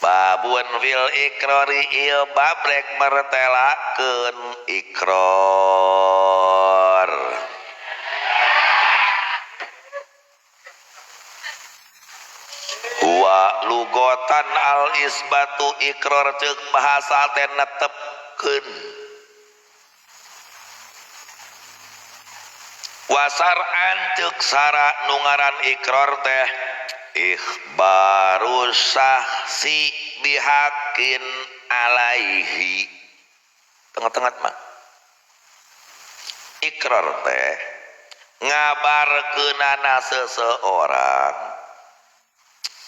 Babun fil ikrori ieu bab rek mertelakeun ikror. Wa lugotan al isbatu ikror ceuk bahasa teh netepkeun. Wasar'an ceuk sara nu ngaran ikror teh ikhbaru sahsi bihakin alaihi. Tengah-tengah mah ikrar teh ngabarkeunana seseorang,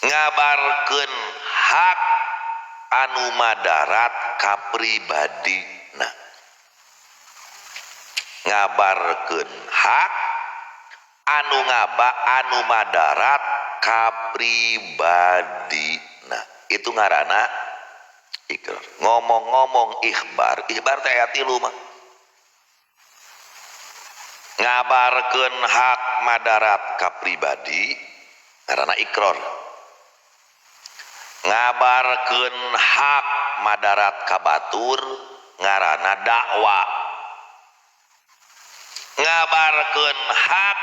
ngabarkeun hak anu madarat ka pribadina, ngabarkeun hak anu ngaba anu madarat ka pribadina, itu ngaranna ikrar. Ngomong-ngomong ikhbar, ikhbar teh aya tilu mah. Ngabarkeun hak madarat ka pribadi ngaranna ikrar. Ngabarkeun hak madarat ka batur ngaranna dakwa. Ngabarkeun hak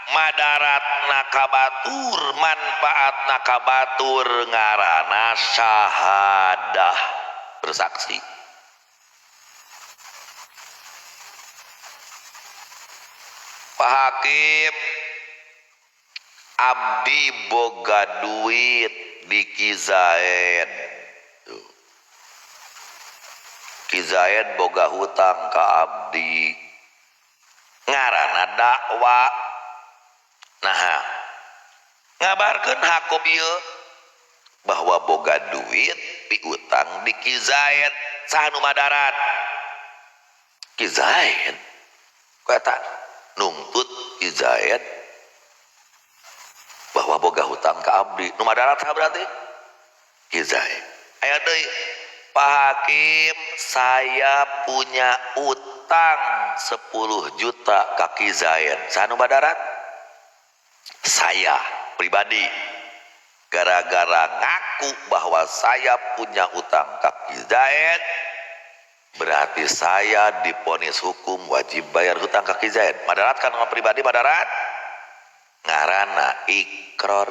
madarat nakabatur, manfaat nakabatur ngaranna syahadah, bersaksi. Pak Hakim, abdi boga duit di Ki Zaid. Ki Zaid boga hutang ka abdi, ngaranna dakwa. Nah, ngabarkeun hakum ieu bahwa boga duit piutang di Ki Zaid, saha nu madarat? Ki Zaid. Ku eta nungtut Ki Zaid bahwa boga hutang ka abdi. Nu madarat saha berarti? Ki Zaid. Aya deui, Pak Hakim, saya punya utang 10 juta ka Ki Zaid. Saha nu madarat? Saya pribadi, gara-gara ngaku bahwa saya punya utang ka Ki Zaid, berarti saya diponis hukum wajib bayar hutang ka Ki Zaid. Madarat kan sama pribadi madarat? Ngaranna ikrar.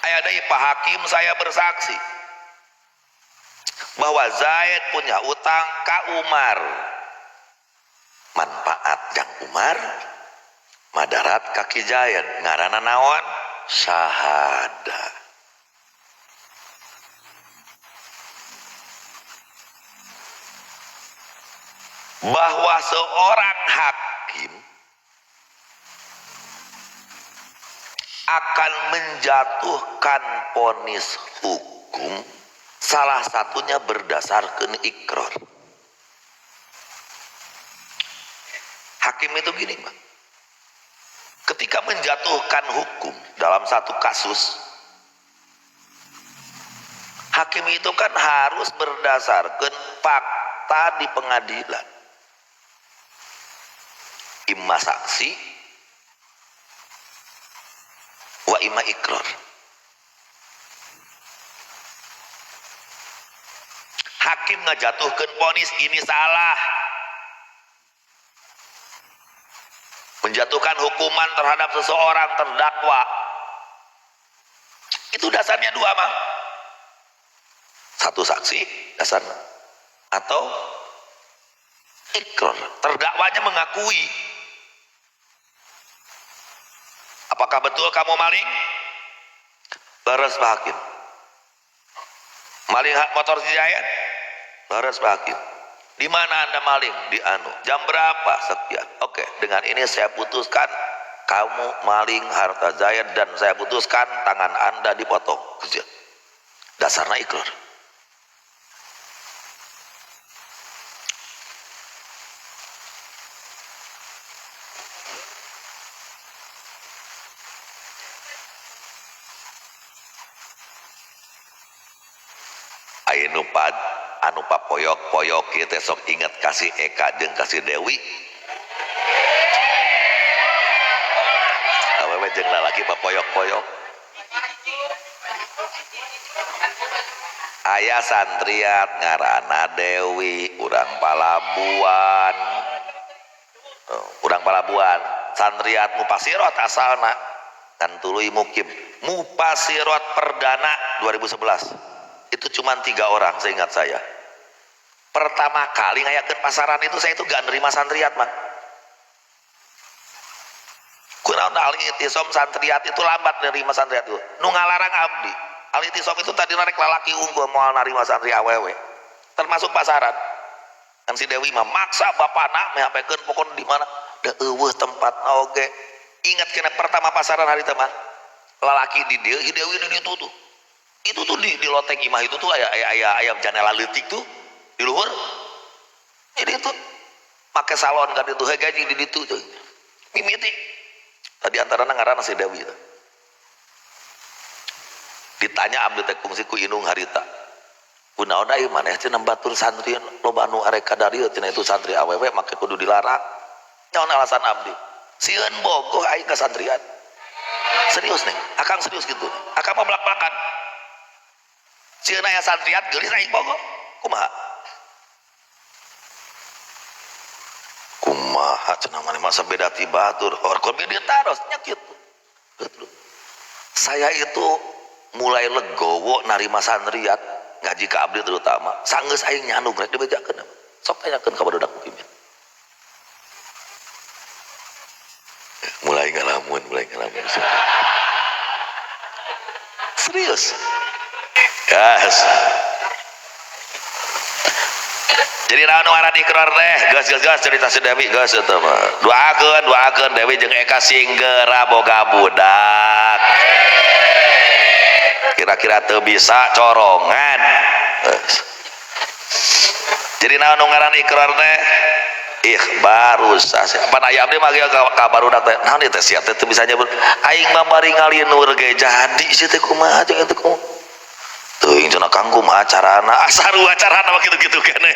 Aya deui, Pak Hakim, saya bersaksi bahwa Zaid punya utang ka Umar. Manfaat yang Umar madarat ka Ki Zaid, ngaranna naon? Syahadah. Bahwa seorang hakim akan menjatuhkan vonis hukum salah satunya berdasarkan ikrar. Hakim itu gini, Bang. Ketika menjatuhkan hukum dalam satu kasus, hakim itu kan harus berdasarkan fakta di pengadilan. Imma saksi wa imma ikrar. Hakim ngejatuhkan vonis ini salah, menjatuhkan hukuman terhadap seseorang terdakwa, itu dasarnya dua, Mang. Satu saksi dasarnya, atau ikrar, terdakwanya mengakui. Apakah betul kamu maling? Leres Pak Hakim. Maling hak motor si Zaid? Leres Pak Hakim. Di mana Anda maling? Di anu. Jam berapa? Sekian. Oke, dengan ini saya putuskan kamu maling harta Zaid dan saya putuskan tangan Anda dipotong. Dasarnya ikrar. Anu pad anu papoyok-poyok ieu teh sok inget kasih Eka jeung kasih Dewi. Awewe jeung lalaki papoyok-poyok. Aya santriat ngaranna Dewi urang Palabuhan. Urang Palabuhan santriat Mupasirot asalna kan tuluy mukim Mupasirot perdana 2011 itu cuma 3 orang seingat saya. Pertama kali ngayakeun pasaran itu saya itu gak nerima santriat mah. Kunaon Al-I'tisom santriat itu lambat nerima santriat itu. Nu ngalarang abdi. Al-I'tisom itu tadi narek lalaki unggul moal narima santri awewe. Termasuk pasaran. Kan si Dewi mah maksa bapana mehapekeun pokon di mana da eueuh tempat oge. Ingat kena pertama pasaran hari teh mah. Lalaki di dieu, si Dewi di ditu tuh. Itu tuh di loteng imah itu tuh aya janela leutik tuh di luhur. Jadi itu make salon kan itu hege gaji di ditu tuh. Mimiti. Tadi antarana ngaranna si Dewi itu. Ditanya abdi teh kungsi ku indung harita. Kunaon ieu maneh cenah batur santri loba anu arek ka dieu cenah itu santri awewe make kudu dilarang. Naon alasan abdi? Sieun bogoh aing ka santrian. Serius nih, akang serius gitu. Akang mah belak-belakan. Sieun aya santriat geulis aing bogoh. Kumaha? Kumaha cenah maneh masa beda ti batur. Hor kon dia taros nya kitu. Saya itu mulai legowo narima santriat ngaji ka abdi terutama sanggeus aing nyandung rek dibejakeun sok tanyakeun ka barudak mukimnya. Mulai ngalamun serius gas. Jadi naon ngaran ikrar teh gas gas gas cerita si Dewi gas eta mah doakeun Dewi jeung Eka sing geura boga budak. Kira-kira teu bisa corongan. Jadi naon ngaran ikrar teh ikhbaru sah. Pan aya abdi mah ka barudak teh naon ieu teh sia teh teu bisa nyebut aing mah bari ngalinur ge jadi sia teh kumaha jeung itu kumaha teuing cenah kang kumaha carana asarua carana mah kitu-kitu keneh.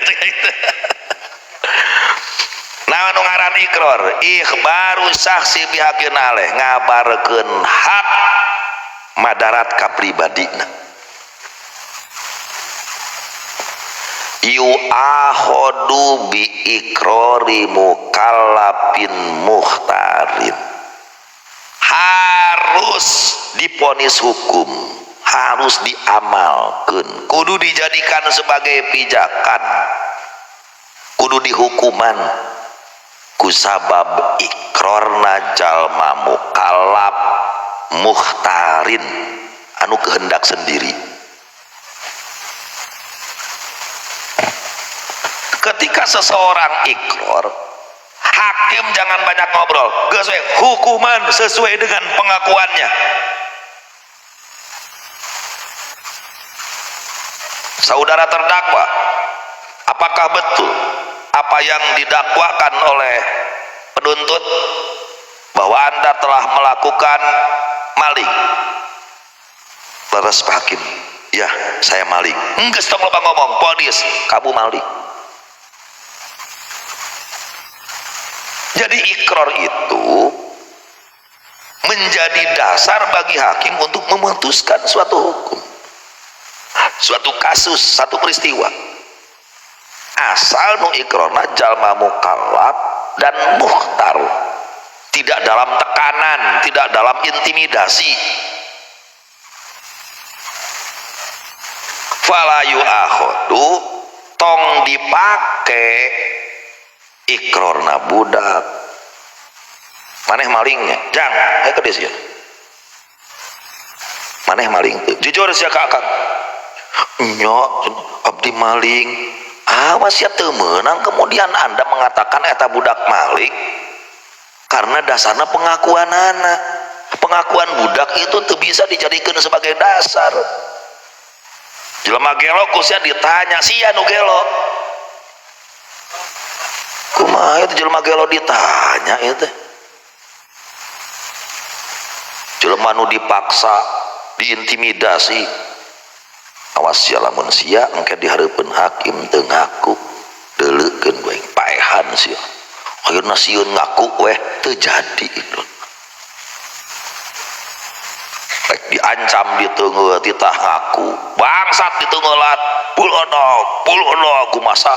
Naon ngaran ikrar ikhbaru saksi bihakin aleh ngabarkeun hak madarat ka pribadina. Yu'ahodu bi ikrori mukallafin muhtarin. Harus diponis hukum, harus diamalkan, kudu dijadikan sebagai pijakan, kudu dihukuman kusabab ikrorna jalma mukallaf muhtarin anu kehendak sendiri. Ketika seseorang ikrar, hakim jangan banyak ngobrol, geus we hukuman sesuai dengan pengakuannya. Saudara terdakwa, apakah betul apa yang didakwakan oleh penuntut bahwa Anda telah melakukan maling? Leres Pak Hakim, ya saya maling. Enggeus tong loba ngomong, ponis kamu maling. Jadi ikrar itu menjadi dasar bagi hakim untuk memutuskan suatu hukum, suatu kasus, satu peristiwa. Asal nu ikrarna jalma mukallaf dan muhtar, tidak dalam tekanan, tidak dalam intimidasi. Fala yu'akhadu, tong dipake ikrarna budak. Maneh malingnya, jang, ayo ke desa. Maneh maling, jujur sia ka akang. Nya, abdi maling. Awas ya teu meunang kemudian Anda mengatakan eta budak maling karena dasarna pengakuanana. Pengakuan budak itu teu bisa dijadikan sebagai dasar. Jelema gelo ku sia ditanya, sia nu gelo. Kumaha itu jelema gelo ditanya ieu teh? Jelema nu dipaksa, diintimidasi. Awas sia lamun sia engke dihareupeun hakim teu ngaku, deuleukeun we paehan sia. Ayeuna sieun ngaku weh teu jadi itu. Rek Diancam diteungeul titah ngaku. Bangsat diteungeulat, bulonog, bulonog kumaha.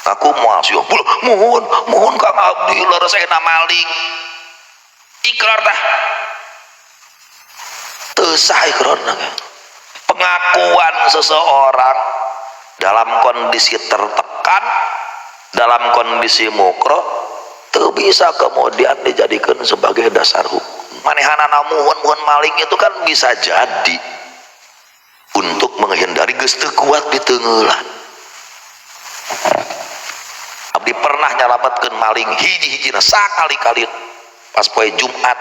Ngaku moal sia. Muhun, muhun Kang abdi leres ayeuna maling. Ikrar tah. Teu sah ikrarna. Pengakuan seseorang dalam kondisi tertekan, dalam kondisi mukroh, teu bisa kemudian dijadikan sebagai dasar hukum. Manehanana muhun muhun maling itu kan bisa jadi untuk menghindari geus teu kuat diteungeulan. Abdi pernah nyalametkeun maling hiji-hijina sakali-kali pas poe Jumat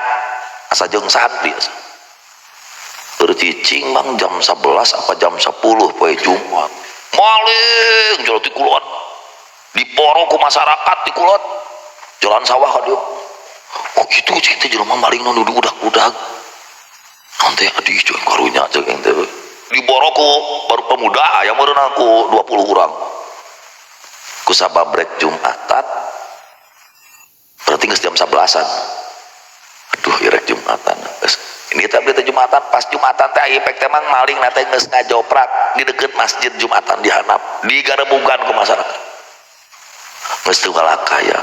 asa jeung santri asa. Tercicing mang jam 11 apa jam 10 poe Jumat. Maling jalan di kulon. Diporo ku masyarakat di kulon. Jalan sawah ka dieu. Oh itu cik teh jelema maling nu udag-udag. Nanti adi cuy karunya cek ente. Diboro ku baru pemuda aya meureun ku 20 urang. Ku sabab rek Jumatan berarti geus jam 11-an. Aduh ieu rek Jumatan. Geus ini teh abdi teh Jumatan pas Jumatan teh aya pek teh mang maling na teh geus ngajoprak di deukeut masjid Jumatan di handap digarebugan ku masyarakat. Geus teu kalakaya.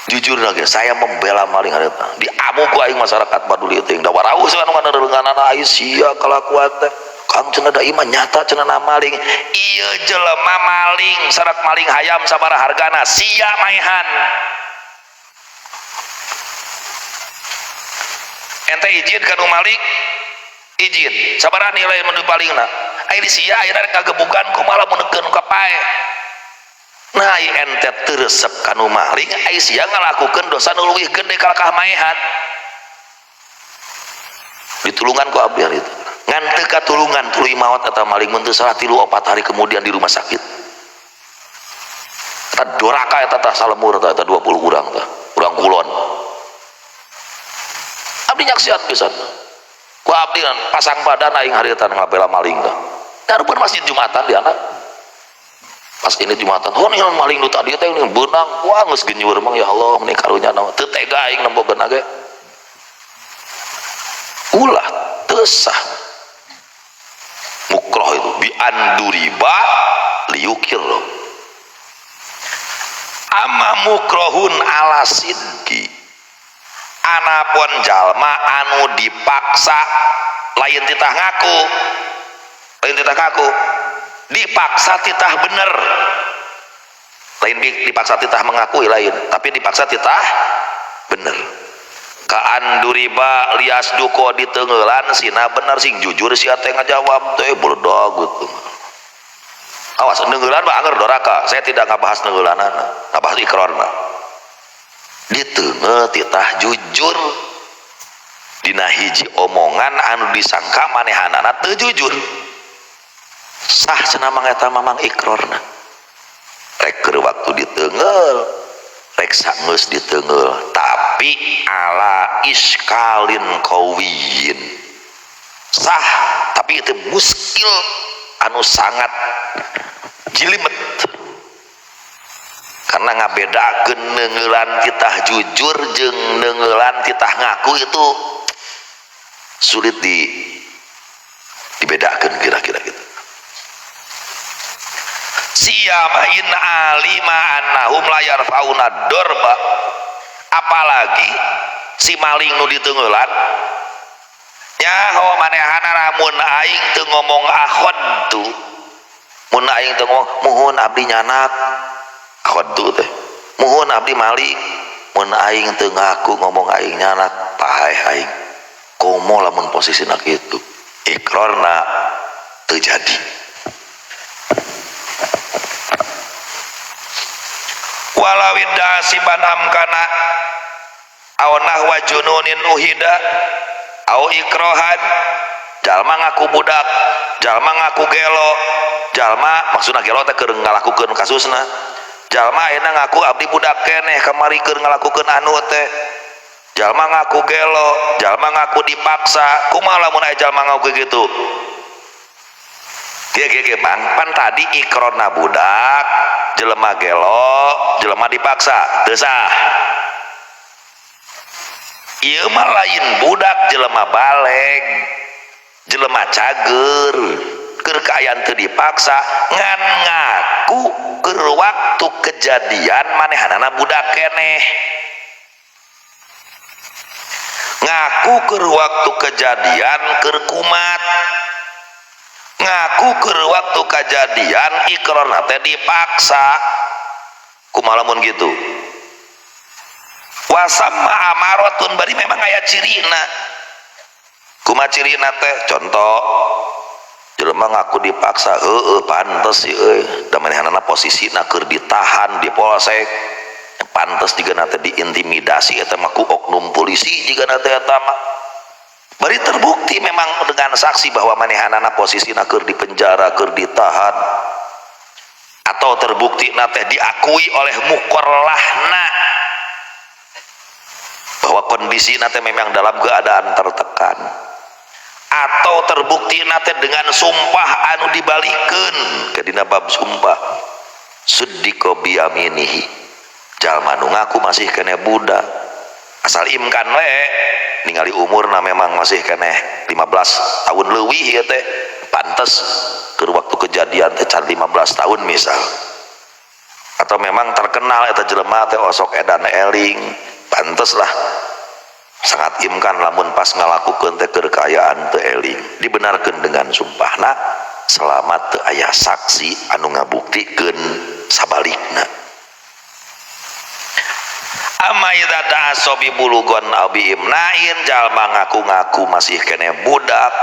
Jujur lagi saya membela maling harita. Diamuk ku aing masyarakat paduli teuing da warauh anu nganeureuleunganana aing sia kalakuan teh. Kang cenah da ieu nyata cenah maling. Ieu jelema maling syarat maling hayam sabaraha hargana sia maehan. Ente izin kanu maling? Izin. Sabaraha nilai nu palingna? Ai di sia ayeuna rek ngagebugan kumaha lamun neukeun ka pae. Nah, ai ente teu resep kanu maling, ai sia ngalakukeun dosa nu leuwih gede kalakah maehan. Ditulungan ku abdi hari itu. Ngan teu katulungan tuluy maot eta maling mun teu salah 3-4 hari kemudian di rumah sakit. Eta doraka eta tah salemur tah eta 20 urang tah, urang kulon. Abdi nyaksian pisan. Ku abdi kan pasang badan aing harita ngabela maling tah. Darupun masjid Jumatan di anak. Pas ini Jumatan, oh nih maling nu tadi teh beunang, wah geus genyur mang ya Allah meni karunya teu tega aing nempokeun ge. Ulah teu sah. Mukroh itu bi anduriba liyukir. Amma mukrohun ala sidki. Anapun jalma anu dipaksa lain titah ngaku, lain titah ngaku, dipaksa titah bener, lain dipaksa titah mengakui lain, tapi dipaksa titah bener. Kaanduriba lias duko ditenggelan sina bener sing jujur sia teh ngajawab teh beledag gitu. Awas nenggelan mah anger doraka, saya tidak ngabahas nenggelanana, ngabahas ikrarna. Ditenge titah jujur dina hiji omongan anu disangka manehanana teu jujur. Sah cenah mang eta mamang ikrarna. Rek keur waktu diteungel, rek sanggeus diteungel, tapi ala iskalin qawiyin. Sah, tapi itu muskil anu sangat jilimet. Karena ngabedakeun neungeulan titah jujur jeung neungeulan titah ngaku itu sulit dibedakeun kira-kira gitu. Siyama in alima annahum la yarfauna dorba, apalagi si maling nu diteungeulan nyaho manehana lamun aing teu ngomong akhadtu, mun aing teu ngomong muhun abdi nyanak akhadtu teh muhun abdi maling, mun aing teu ngaku ngomong aing nyanak paeh aing komo lamun posisina kitu ikrarna teu jadi. Walawid dasiban amkana aw nahwa jununin uhida aw ikrohan, jalma ngaku budak, jalma ngaku gelo, jalma maksudna gelo teh keur ngalakukeun kasusna, jalma ayeuna ngaku abdi budak keneh kamari keur ngalakukeun anu teh, jalma ngaku gelo, jalma ngaku dipaksa, kumaha lamun aya jalma ngaku kitu? Kieu kieu kieu Bang, pan tadi ikrona budak, jelema gelo, jelema dipaksa, teu sah. Ieu mah lain budak jelema baleg, jelema cager, keur kaayaan teu dipaksa, ngan ngaku keur waktu kejadian manehanana budak keneh. Ngaku keur waktu kejadian keur kumat. Ngaku keur waktu kejadian ikrarna teh dipaksa. Kumaha lamun kitu? Wasamma amaratun bari memang aya cirina. Kumaha cirina teh? Contoh jelema ngaku dipaksa, heueuh pantes sih euy, da manehanana posisina keur ditahan di polsek. Pantes jigana teh diintimidasi eta mah ku oknum polisi jigana teh eta mah. Bari terbukti memang dengan saksi bahwa manehanana posisina keur dipenjara, keur ditahan, atau terbukti na teh diakui oleh mukorlahna bahwa kondisi na teh memang dalam keadaan tertekan, atau terbukti na teh dengan sumpah anu dibalikeun ke dina bab sumpah suddiko biyaminihi, jalma nu ngaku masih keneh budak asal imkan we ningali umurna memang masih keneh 15 tahun leuwih ieu teh pantes keur waktu kejadian teh can 15 tahun misal, atau memang terkenal eta jelema teh osok edan eling, pantes lah sangat imkan lamun pas ngalakukeun teh keur kaayaan teu eling, dibenarkeun dengan sumpahna selama teu aya saksi anu ngabuktikeun sabalikna. Amma idza da'a sobi bulugon aw bi imnain, jalma ngaku-ngaku masih keneh budak,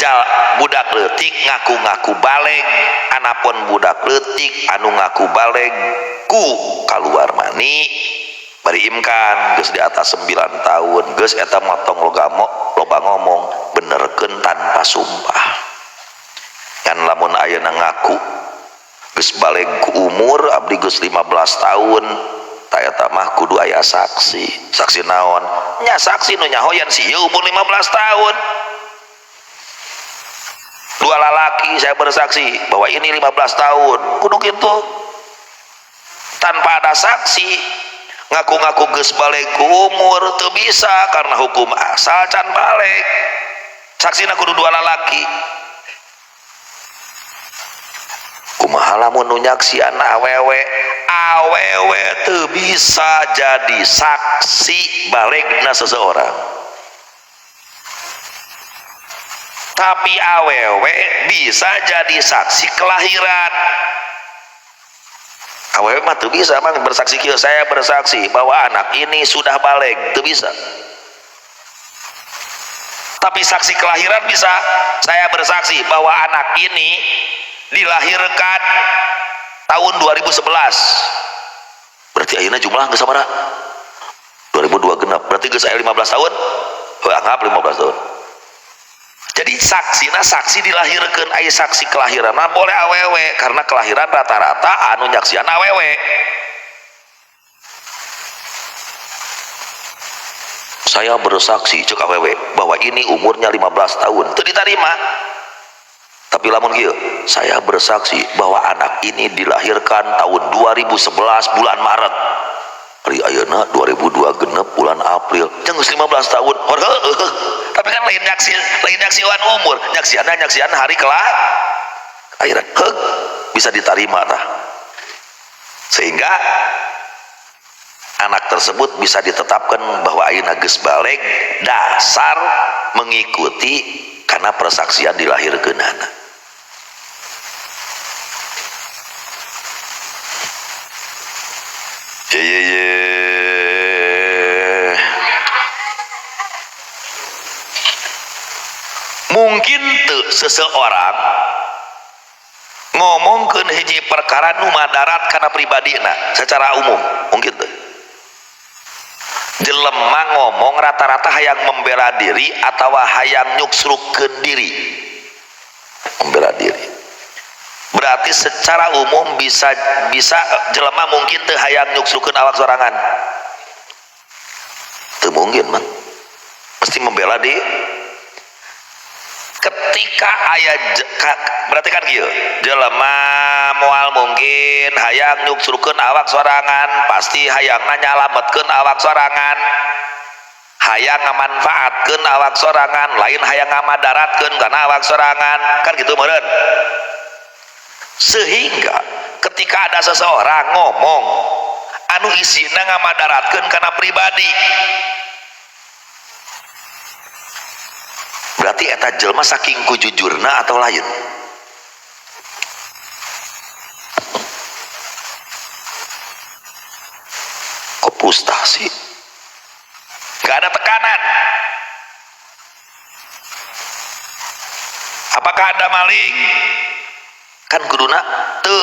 jal budak leutik ngaku-ngaku baleg, anapun budak leutik anu ngaku baleg ku kaluar mani bari imkan geus di atas 9 tahun geus eta motong loba ngomong benerkeun tanpa sumpah. Kan lamun ayeuna ngaku geus baleg ku umur abdi geus 15 tahun ta eta mah kudu aya saksi. Saksi naon? Nya saksi nu nyahoyan si ieu umur 15 tahun. Dua lalaki saya bersaksi bahwa ini 15 tahun. Kudu kitu. Tanpa ada saksi ngaku-ngaku geus baleg ku umur teu bisa karena hukum asal can baleg. Saksina kudu dua lalaki. Kumaha lamun nu nyaksian awewe? Awewe teu bisa jadi saksi balegna seseorang. Tapi awewe bisa jadi saksi kelahiran. Awewe mah teu bisa mang bersaksi kieu, saya bersaksi bahwa anak ini sudah baleg, teu bisa. Tapi saksi kelahiran bisa. Saya bersaksi bahwa anak ini dilahirkan tahun 2011. Berarti ayeuna jumlah geus sabaraha? 2002 genep. Berarti geus aya 15 tahun. Heuh, anggap 15 tahun. Jadi saksina saksi dilahirkan, aya saksi kelahiran mah boleh awewe karena kelahiran rata-rata anu nyaksian awewe. Saya bersaksi cek awewe bahwa ini umurnya 15 tahun, teu diterima. Tapi lamun kieu, saya bersaksi bahwa anak ini dilahirkan tahun 2011 bulan Maret. Ari ayeuna 2002 genep bulan April, jeung geus 15 tahun. Heuh. Tapi kan lain nyaksi, lain nyaksian umur, nyaksianna nyaksian hari kelahiran. Heug, bisa diterima tah. Sehingga anak tersebut bisa ditetapkan bahwa ayeuna geus baleg dasar mengikuti karena persaksian dilahirkeunana. Ye ye ye. Mungkin teu seseorang ngomongkeun hiji perkara nu madarat kana pribadina secara umum, mungkin teu. Jelema ngomong rata-rata hayang membela diri atawa hayang nyuksrukkeun diri. Membela diri. Berarti secara umum bisa jelema mungkin teu hayang nyuksrukkeun awak sorangan. Teu mungkin mah. Pasti membela diri. Ketika aya berarti kan kieu, jelema moal mungkin hayang nyuksrukkeun awak sorangan, pasti hayangna nyalametkeun awak sorangan. Hayang ngamanfaatkeun awak sorangan, lain hayang ngamadaratkeun kana awak sorangan, kan gitu meureun. Sehingga ketika ada seseorang ngomong anu isina ngamadaratkeun kana pribadi, berarti eta jelma saking kujujurna atau lain? Kok frustasi? Gak ada tekanan. Apakah ada maling? Kan kuduna teu.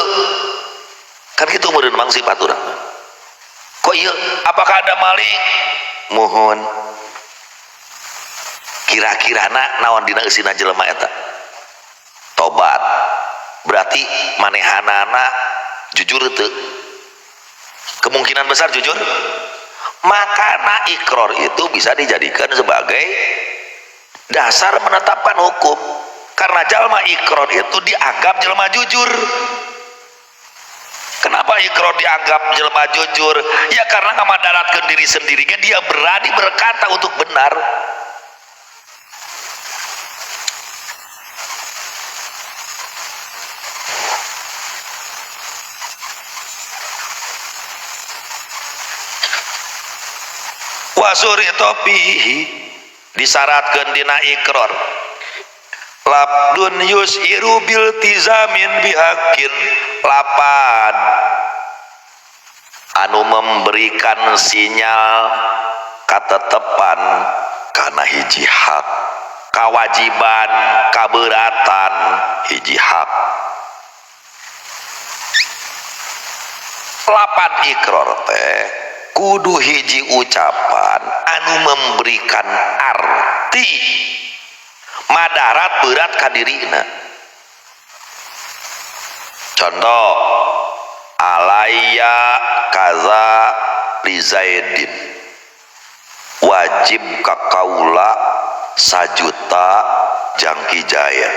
Kan kitu meureun mang sifat urang. Kok ieu apakah ada maling? Mohon. Kira-kirana naon dina eusina jelema eta? Tobat. Berarti manehanana jujur teu? Kemungkinan besar jujur. Maka ikrar itu bisa dijadikan sebagai dasar menetapkan hukum, karena jalma ikrar itu dianggap jelma jujur. Kenapa ikrar dianggap jelma jujur? Ya karena ngamadaratkeun diri sendirinya, dia berani berkata untuk benar. Wasuri topihi disyaratkeun dina ikrar labdun yusiru bil tizamin bihakin, lapad anu memberikan sinyal katetepan kana hiji hak, kawajiban, kaberatan hiji hak. Lapad ikrar teh kudu hiji ucapan anu memberikan arti madarat berat kadirina. Contoh, alaya kaza li Zaidin, wajib kakaula sajuta jangki jaya.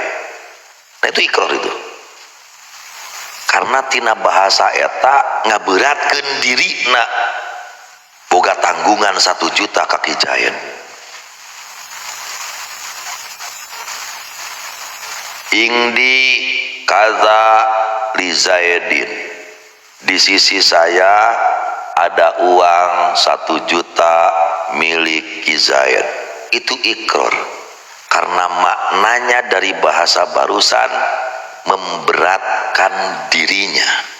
Nah itu ikrar itu, karena tina bahasa eta ngaberatkeun dirina boga tanggungan 1 juta kaki jayan. Ingdi kaza li Zaidin, di sisi saya ada uang 1 juta milik Ki Zaid. Itu ikrar, karena maknanya dari bahasa barusan memberatkan dirinya.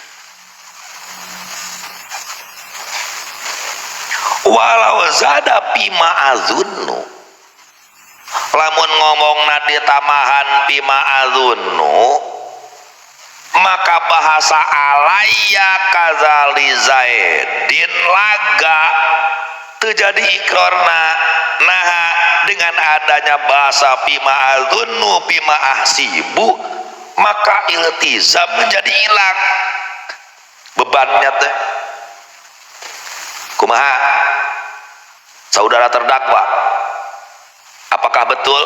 Walau zada pima azunnu, lamun ngomong nadi tamahan pima azunnu, maka bahasa alaya kazali Zaidin laga terjadi ikrarna. Nah, dengan adanya bahasa pima azunnu pima ahsibu, maka iltizam menjadi hilang bebannya teh. Kumaha saudara terdakwa, apakah betul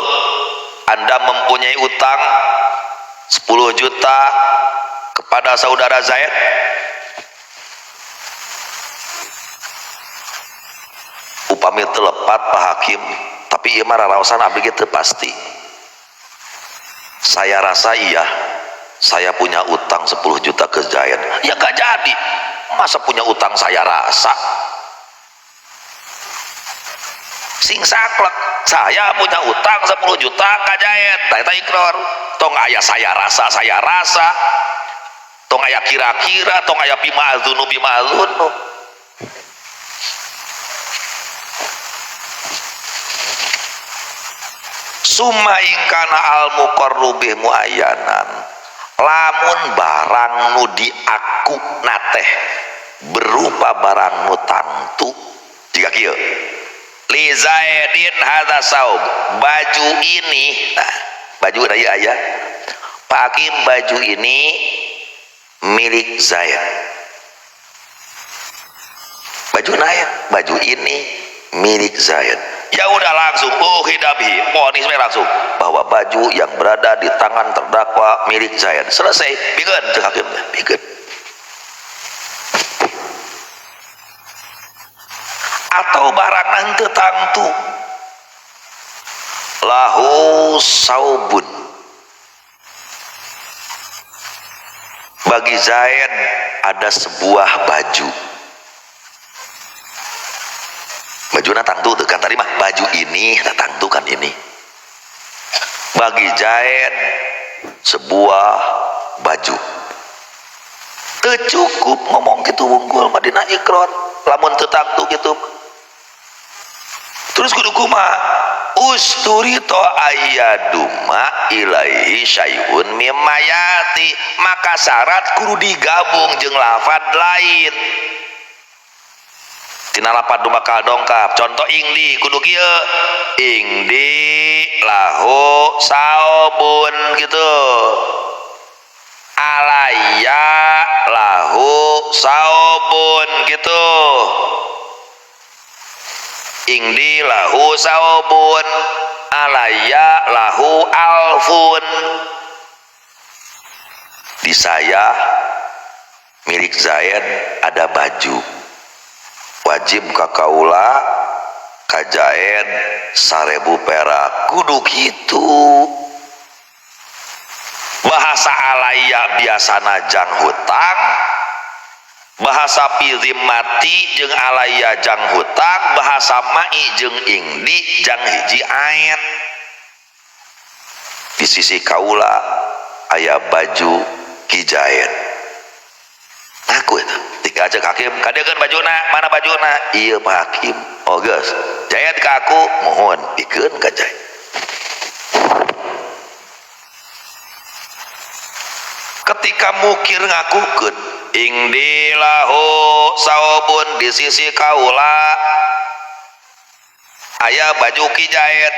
Anda mempunyai utang 10 juta kepada saudara Zaid? Upami teu lepat Pak Hakim, tapi ieu mah raraosan abdi ge teu pasti. Saya rasa iya, saya punya utang 10 juta ke Zaid. Ya gak jadi, masa punya utang saya rasa? Sing saklek, saya punya utang 10 juta ka Zaid. Tah eta ikrar. Tong aya saya rasa, saya rasa. Tong aya kira-kira, tong aya pima azunu, pima azunu. Summa ingkana al muqarru bih muayyanan, lamun barang nu diaku nateh berupa barang nu tangtu, jika kieu li Zaidin hadza saub, baju ini, nah, baju raya aya Pak Hakim, baju ini milik Zaid. Baju naya, baju ini milik Zaid. Ya udah langsung uhidabi, vonis we langsung bahwa baju yang berada di tangan terdakwa milik Zaid. Selesai, pikeun cek hakimnya, pikeun. Atau barang henteu tangtu. Lahu saubun, bagi Zaid ada sebuah baju. Bajuna tangtu tuh kan tadi mah baju ini tangtu kan ini. Bagi Zaid sebuah baju. Teu cukup ngomong kitu wungkul mah dina ikrar lamun teu tangtu kitu. Terus kudu kumaha? Usturito ayyaduma ilaihi syai'un mimmayati, maka syarat kudu digabung jeung lafad lain. Tina lafad nu bakal dongkap. Contoh ingdi kudu kieu, ingdi lahu saubun gitu. Alaya lahu saubun gitu. Ingdi lahu saubun, alaya lahu alfun. Di saya milik Zaid ada baju, wajib ka kaula ka Zaid 1000 perak. Kudu kitu. Bahasa alaya biasana jang hutang, bahasa mati jeung alaya jang hutang, bahasa mai jeung ingdi jang hiji ain. Di sisi kaula aya baju Ki Zaid. Aku eta tiga aja hakim kadeukkeun bajuna, mana bajuna? Ieu Pak Hakim. Oh geus, Zaid ka aku mohon pikeun ka Zaid. Ketika mukir ngakukeun ingdi lahu saubun, di sisi kaula aya baju Ki Zaid,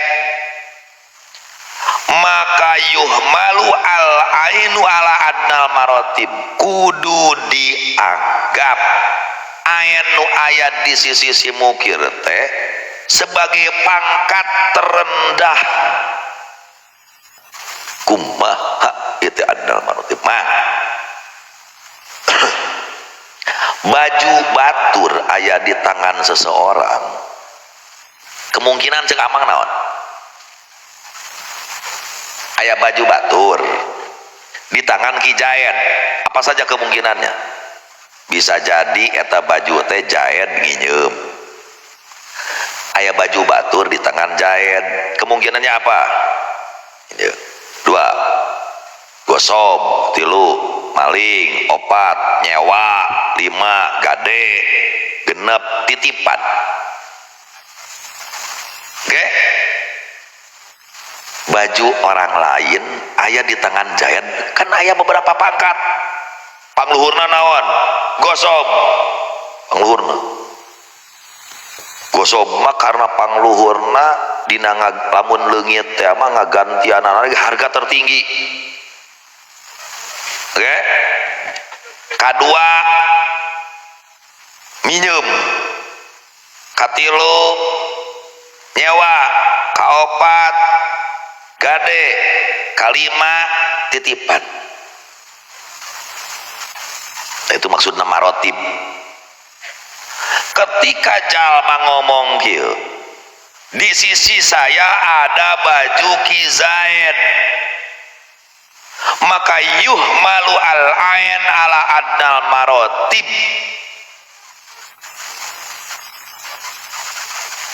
maka yuhmalu al ainu ala adnal marotib, kudu dianggap ain nu aya di sisi si mukir teh sebagai pangkat terendah. Kumaha itu adnal marotib mah? Baju batur aya di tangan seseorang, kemungkinan cek amang naon? Aya baju batur di tangan Ki Zaid, apa saja kemungkinannya? Bisa jadi eta baju teh Zaid nginyeum. Aya baju batur di tangan Zaid, kemungkinannya apa? Ini dua, gosob, tilu maling, opat nyewa, lima gade, genep titipan. Oke, baju orang lain aya di tangan Zaid, kan aya beberapa pangkat. Pangluhurna naon? Gosob. Pangluhurna gosob mah karena pangluhurna dina lamun leungit teh mah ngagantianana lagi harga tertinggi. Oke, kadua minjem, katilu nyewa, kaopat gade, kalima titipan. Nah, itu maksudna marotib. Ketika jalma ngomong kieu, di sisi saya ada baju Ki Zaid, maka yuhmalu al ain ala adnal marotib.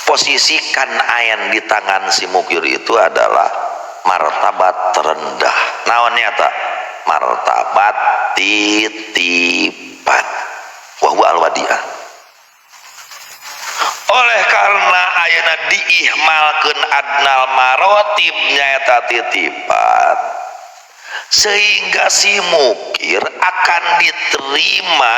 Posisikan ain di tangan si mukir itu adalah martabat terendah. Naonnya tak? Martabat titipan. Wa huwa al-wadi'ah. Oleh karena ayeuna diihmalkeun adnal marotib nyaeta titipan, sehingga si mukir akan diterima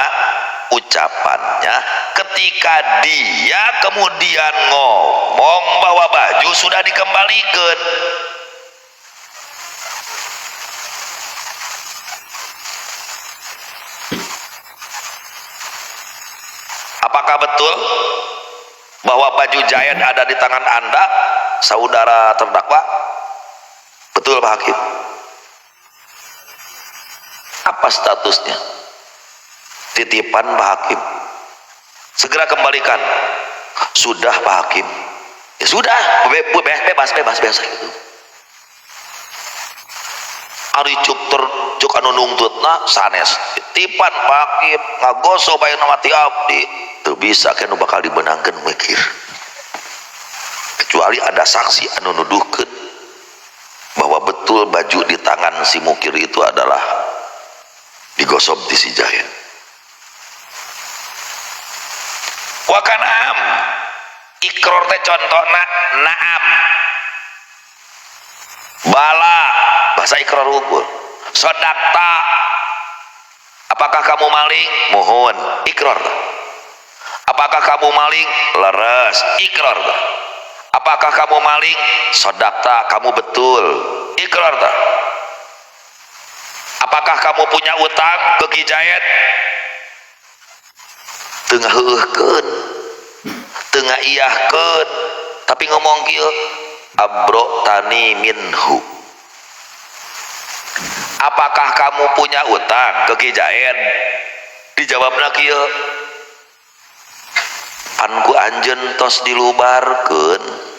ucapannya ketika dia kemudian ngomong bahwa baju sudah dikembalikan. Apakah betul bahwa baju Zaid ada di tangan Anda, saudara terdakwa? Betul Pak Hakim. Apa statusnya? Titipan Pak Hakim. Segera kembalikan. Sudah Pak Hakim. Ya sudah, bebas bebas biasa gitu. Ari cuk ter cuk anu nungtutna sanes. Tipan Pak Hakim ngagosob ayeuna mati abdi. Teu bisa kan bakal dibenangkeun mikir. Kecuali ada saksi anu nuduhkeun bahwa betul baju di tangan si mukir itu adalah digosob di si Jahid. Wa kan'am ikror teh contohna naam bala bahasa ikror unggul. Sodakta, apakah kamu maling? Mohon ikror. Apakah kamu maling? Leres ikror. Apakah kamu maling? Sodakta, kamu betul ikror. Apakah kamu punya utang ke Ki Jayed? Tengah heuhkeun, tengah iyahkeun, tapi ngomong kieu abro tani minhu. Apakah kamu punya utang ke Ki Jayed? Dijawabna kieu, pan ku anjeun tos dilubarkeun.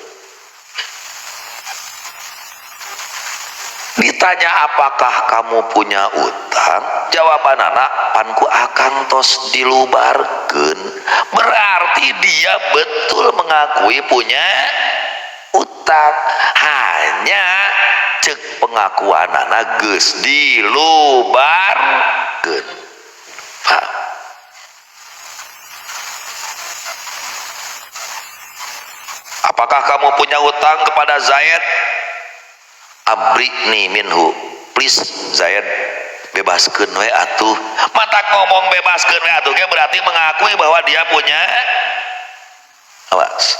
Ditanya apakah kamu punya utang, jawaban anak panku akang tos dilubarkeun. Berarti dia betul mengakui punya utang, hanya cek pengakuan anak geus dilubarkeun. Paham? Apakah kamu punya utang kepada Zaid? Abrikni minhu, please Zaid, bebaskeun we atuh. Mata ngomong bebaskeun we atuh ge berarti mengakui bahwa dia punya. Awas.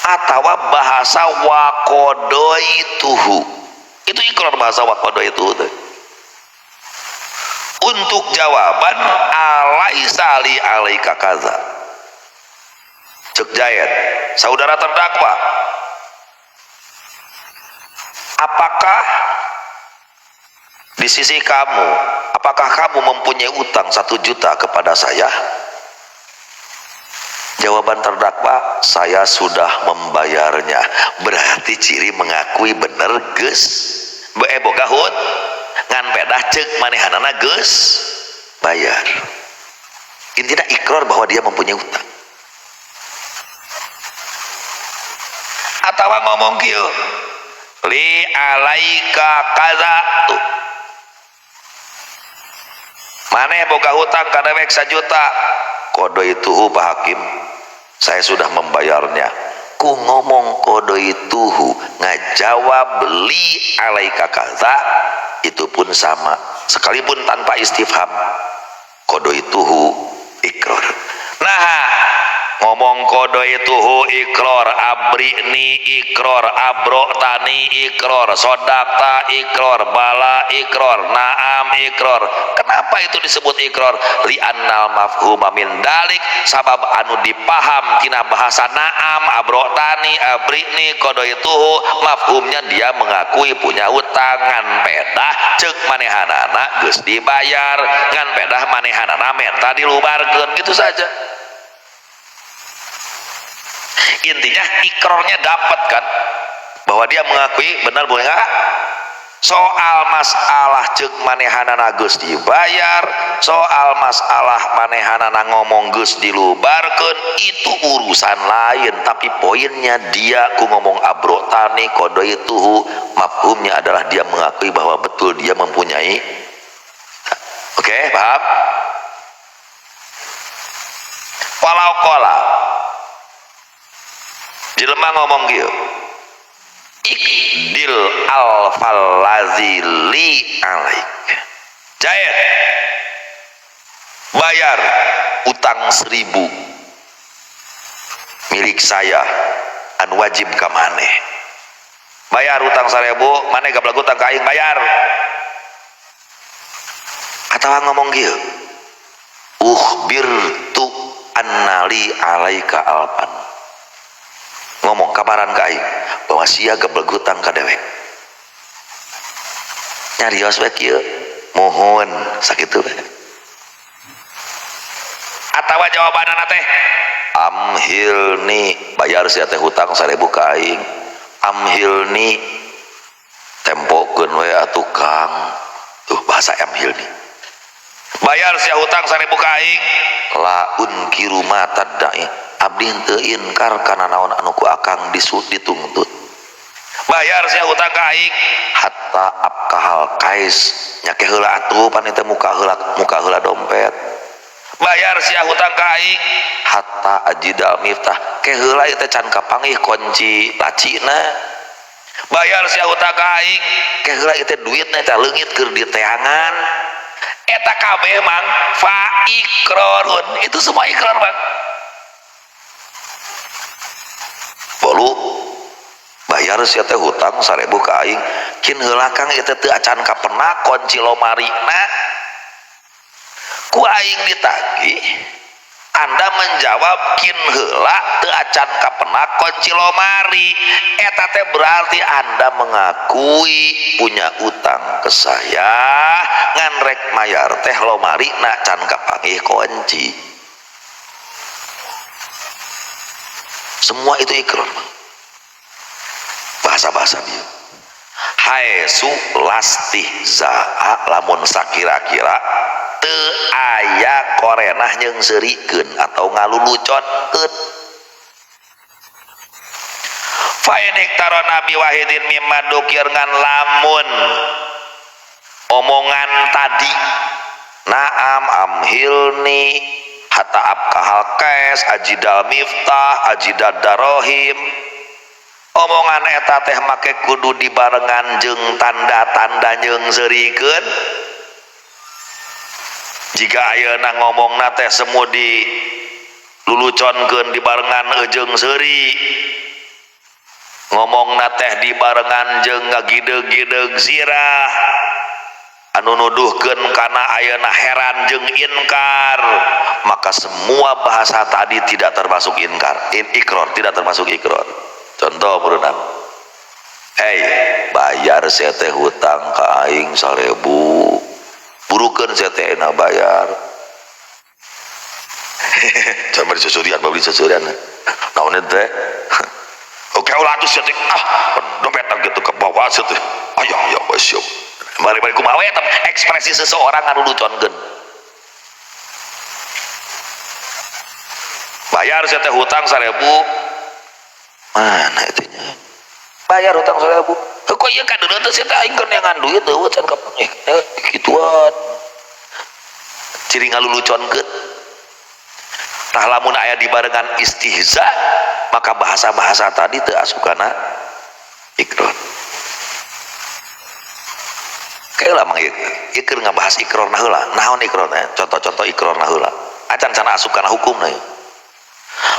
Atawa bahasa wakodoituhu, itu ikrar bahasa wakodoituhu teh. Untuk jawaban alaisa li alaika kaza. Cek Jayat, saudara terdakwa, apakah di sisi kamu, apakah kamu mempunyai utang 1 juta kepada saya? Jawaban terdakwa, saya sudah membayarnya. Berarti ciri mengakui bener geus boga hut, ngan pedah cek manehanana geus bayar. Intinya ikrar bahwa dia mempunyai utang. Atawa ngomong kieu li alaika kaza tuh, maneh boga hutang ka dewek 1 juta, kodoituhu Pak Hakim, saya sudah membayarnya. Ku ngomong kodoituhu ngajawab li alaika kaza itu pun sama, sekalipun tanpa istifham, kodoituhu ikrar. Nah, ngomong kodoituhu ikrar, abrikni ikrar, abrotani ikrar, sodakta ikrar, bala ikrar, naam ikrar. Kenapa itu disebut ikrar? Li'annal mafhuma min dalik, sabab anu dipaham tina bahasa naam, abrotani, abrikni, kodoituhu, mafhumnya dia mengakui punya utang, ngan pedah cek manehanana geus dibayar, ngan pedah manehanana menta dilubarkeun, gitu saja. Intinya ikrarnya dapat kan, bahwa dia mengakui benar boleh nggak? Soal masalah cek manehanana geus dibayar, soal masalah manehanana ngomong geus dilubarkeun, itu urusan lain. Tapi poinnya dia ku ngomong abrotani kodoituhu, mafhumnya adalah dia mengakui bahwa betul dia mempunyai. Oke, paham? Walau kola jelema ngomong kieu, ikdil alfal lazi li alaik. Jayat, bayar utang 1000 milik saya anu wajib ka maneh. Bayar utang 1000, maneh gablek utang ka aing, bayar. Atawa ngomong kieu, ukhbirtu annali alaika alpan. Ngomong kabaran ka aing bahwa sia gablek hutang ka dewek. Nyarios we kieu, mohon sakitu we. Atawa jawabanana teh amhilni bayar sia teh hutang 1000 ka aing. Amhilni tempokeun we atuh Kang. Tuh bahasa amhilni. Bayar sia hutang 1000 ka aing. La unkiru ma tadda'i. Abdi henteu inkar kana naon anu ku akang dituntut. Bayar sia hutang ka aing hatta abkahal kais nya ke heula atuh pan teh muka heula dompet. Bayar sia hutang ka aing hatta ajidal miftah ke heula ieu teh can kapanggih kunci lacina. Bayar sia hutang ka aing ke heula ieu teh duitna teh leungit keur diteangan. Eta kabeh mang fa ikrarun, itu semua ikrar bang. Bolu bayar sia teh hutang 1000 ka aing kin heula Kang ieu teh teu acan kapenak kunci lomarina ku aing ditagih. Anda menjawab kin heula teu acan kapenak kunci lomari, eta teh berarti Anda mengakui punya utang ke saya ngan rek mayar teh lomari na can kapanggih kunci. Semua itu ikrar. Bahasa-bahasa dia haesu lastihzaa lamun sakira-kira teu aya korenah nyeungseurikeun atau ngaluluconkeun. Fa in iktarona bi wahidin mimma dukir ngan lamun omongan tadi naam amhilni hatta abkahal kais ajidal miftah ajidad darohim, omongan eta teh make kudu dibarengan jeung tanda-tanda nyeungseurikeun. Jika ayeuna ngomongna teh semu di luluconkeun dibarengan jeung seuri, ngomongna teh dibarengan jeung ngagideg-gideg sirah anu nuduhkeun kana ayeuna heran jeung inkar, maka semua bahasa tadi tidak termasuk inkar, ikrar, tidak termasuk ikrar. Contoh meureunan, hey bayar sia teh hutang ka aing 1000, burukeun sia teh enak bayar. Coba disesurian, beli sesurian. Naon teh? Oke ulah atuh sia teh, ah dompet gitu ke bawah sia teh. Ayah ya wes. Bari-bari kumaha we ekspresi seseorang anu luconkeun. Bayar sia teh hutang 1000. Mana itu nya? Bayar hutang 1000. Heuh kok ieu kadeuleu teh sia teh aing keur neangan duit eueuh can kapanggih. Kituan. Ciri ngaluluconkeun. Tah lamun aya dibarengan istihza, maka bahasa-bahasa tadi teu asup kana ikrar. Kayak mang ieu keur ngabahas ikrar na heula. Naon ikrar teh? Contoh-contoh ikrar na heula. Acan can asup kana hukumna ieu.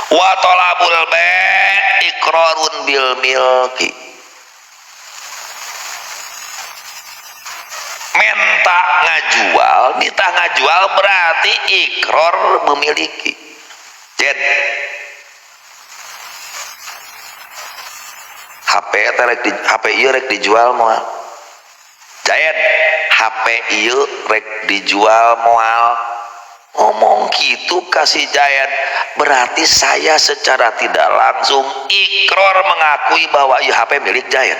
Wa talabul bai' iqrarun bil milki. Menta ngajual, nitah ngajual berarti ikrar memiliki. Jed HP teh rek di, HP ieu rek dijual moal. Jed HP ieu rek dijual moal. Ngomong gitu kasih Jayat, berarti saya secara tidak langsung ikrar mengakui bahwa ieu HP milik Jayat.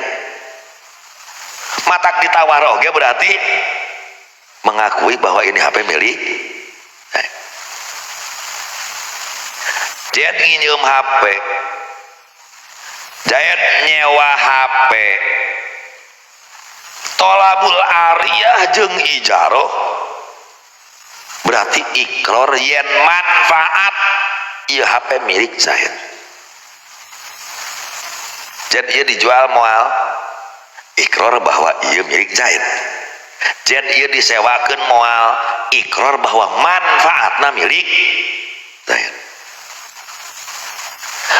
Matak ditawar oge berarti mengakui bahwa ini HP milik Jayat. Jayat nginjem HP, Jayat nyewa HP, tolabul ariyah jeung ijaroh berarti ikrar yen manfaat ieu HP milik saya. Jadi ieu dijual moal, ikrar bahwa ieu milik Zaid. Jadi ieu disewakeun moal, ikrar bahwa manfaatna milik Zaid.